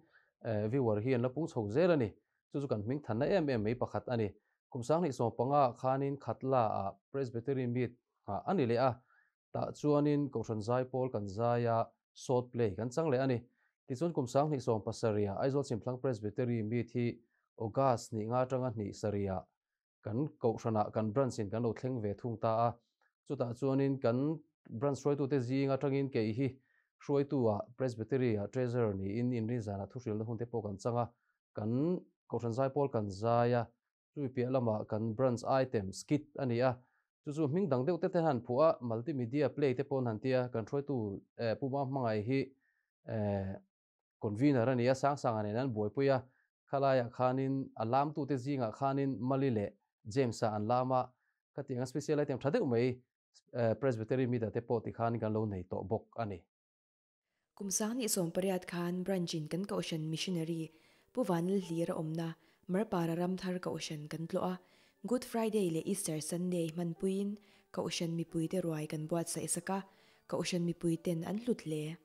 viewer hi an la pung chho zel a ni, chu chu kan hming thanna em em mai pakhat a ni. Kum 2015 khanin Khatla ah Presbytery meet nghah a ni leh a, tah chuanin Kohhran Zaipawl kan zai a, short play kan chang leh a ni. Tichuan kum 2017 ah Aizawl Chhimthlang Presbytery meet hi August hnih nga atanga hnih sarih ah kan Kohhranah kan branch in kan lo thleng ve thung ta a, chutah chuanin kan branch hruaitute zing atangin kei hi hruaitu ah Presbytery ah Treasurer niin inrinzanah thuhrilna hun te pawh kan chang a, kan Kohhran Zaipawl kan zai a, Chumi piah lamah kan branch item skit a ni a, chu chu hming dang deuh te te han phuah a, multimedia play te pawh an han ti a, kan hruaitu Pu Mam Hmangai hi convener a ni a, Sangsanga nen an buaipui a, khalaiah khanin a lamtute zingah khanin Mali leh James-a an lam a, khatiang a special item tha deuh mai Presbytery media te pawh tikhan kan lo nei tawh bawk a ni. Kum 2018 khan branch in kan Kohhran Missionary Pu Vanlal Hlira awmna Marpara Ramthar Kohhran kan tlawh a, Good Friday leh Easter Sunday hmanpuiin Kohhran mipuite ruai kan buatsaih sak a, Kohhran mipuiten an hlut hle.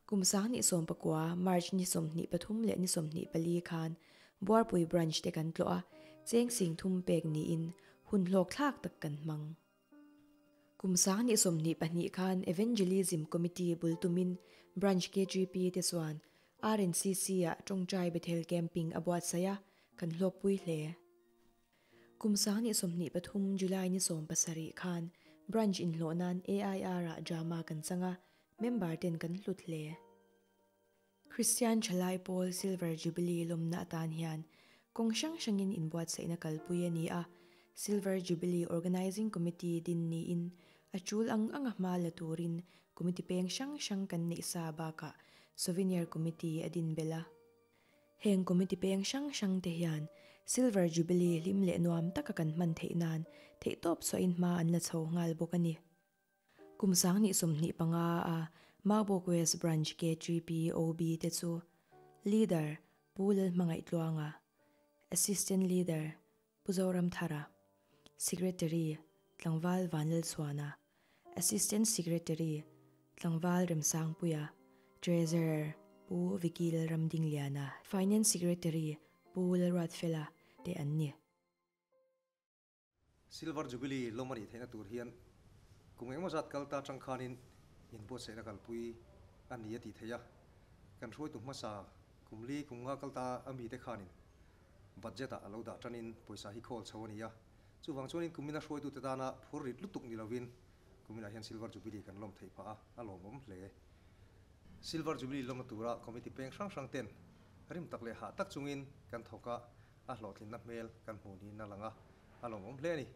Kum 2019 March ni 23 leh ni 24 khan Buarpui Branch te kan tlawh a, cheng 30,000 pek niin hun hlawk thlak tak kan hmang. Kum 2022 khan Evangelism Committee bul tumin Branch KGP te chuan RNCC-ah Tawngtai Bethel Camping a buatsaih a, kan hlawkpui hle. Kum 2023 July ni 17 khan Branch inhlawh nan AIR-ah drama kan chang a, member ten kan hlut hle. Kristian Thalai Pawl Silver Jubilee lawmna atan hian kawng hrang hrangin inbuatsaihna kalpui a ni a, Silver Jubilee Organising Committee din niin a tul ang anga hma la turin Committee peng hrang hrang kan neih sa bakah Souvenir Committee a din belh a. Heng Committee peng hrang hrang te hian Silver Jubilee hlim leh nuam taka kan hman theih nan theihtawp chhuahin hma an la chho nghal bawk a ni. Kum 2025 a Maubawk West Branch KTP OB te chu Leader Pu Lalhmangaih Tluanga, Assistant Leader Pu Zoramthara, Secretary Tlangval Vanlalchhuana, Assistant Secretary Tlangval Remsangpuia, Treasurer Pu Vicky Lalramdingliana, Finance Secretary Pu Lalruatfela te an ni. Silver Jubilee lawm a nih theihna tur hian kum engemaw zat kal ta atang khanin inbuatsaihna kalpui a ni a tih theih a. Kan hruaitu hmasa kum li kum nga kal ta a mite khanin budget ah a lo dah tanin pawisa hi khawl chho a ni a. Chuvang chuanin kumina hruaitute tana phur rit lutuk ni lovin kuminah hian Silver Jubilee kan lawm theih phah a, a lawmawm hle. Silver Jubilee lawmna tura committee peng hrang hrang ten rim tak leh hah tak chungin kan thawk a, a hlawhtlinna hmel kan hmuh niin a lang a, a lawmawm hle a ni.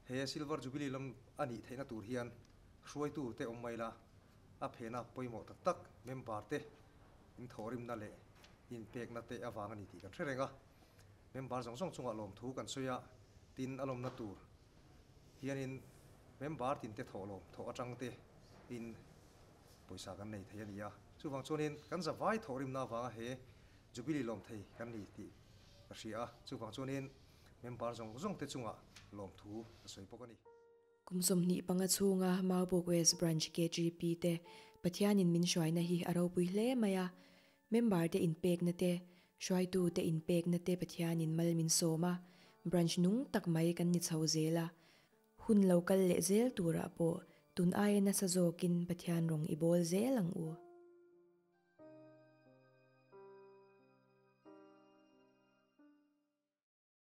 He Silver Jubilee lawm a nih theihna tur hian hruaitute awm mai la, a phena pawimawh tak tak member te inthawhrimna leh inpekna te avang a ni tih kan hre reng a. Member zawng zawng chungah lawmthu kan sawi a, tin a lawmna tur hianin member tinte thawhlawm thawh atang te in pawisa kan nei thei a ni a. Chuvang chuanin kan zavai thawhrimna avanga he Jubilee lawm thei kan ni tih ka hria a, chuvang chuanin member zawng zawng te chungah lawmthu ka sawi bawk a ni. Kum 25 chhunga Maubawk West Branch KGP te Pathianin min hruaina hi a ropui hle mai a, member te inpekna te, hruaitu te inpekna te Pathianin mal min sawm a, branch nung tak mai kan ni chho zel a, hun lo kal leh zel turah pawh tun aia nasa zawkin Pathian rawng i bawl zel ang u.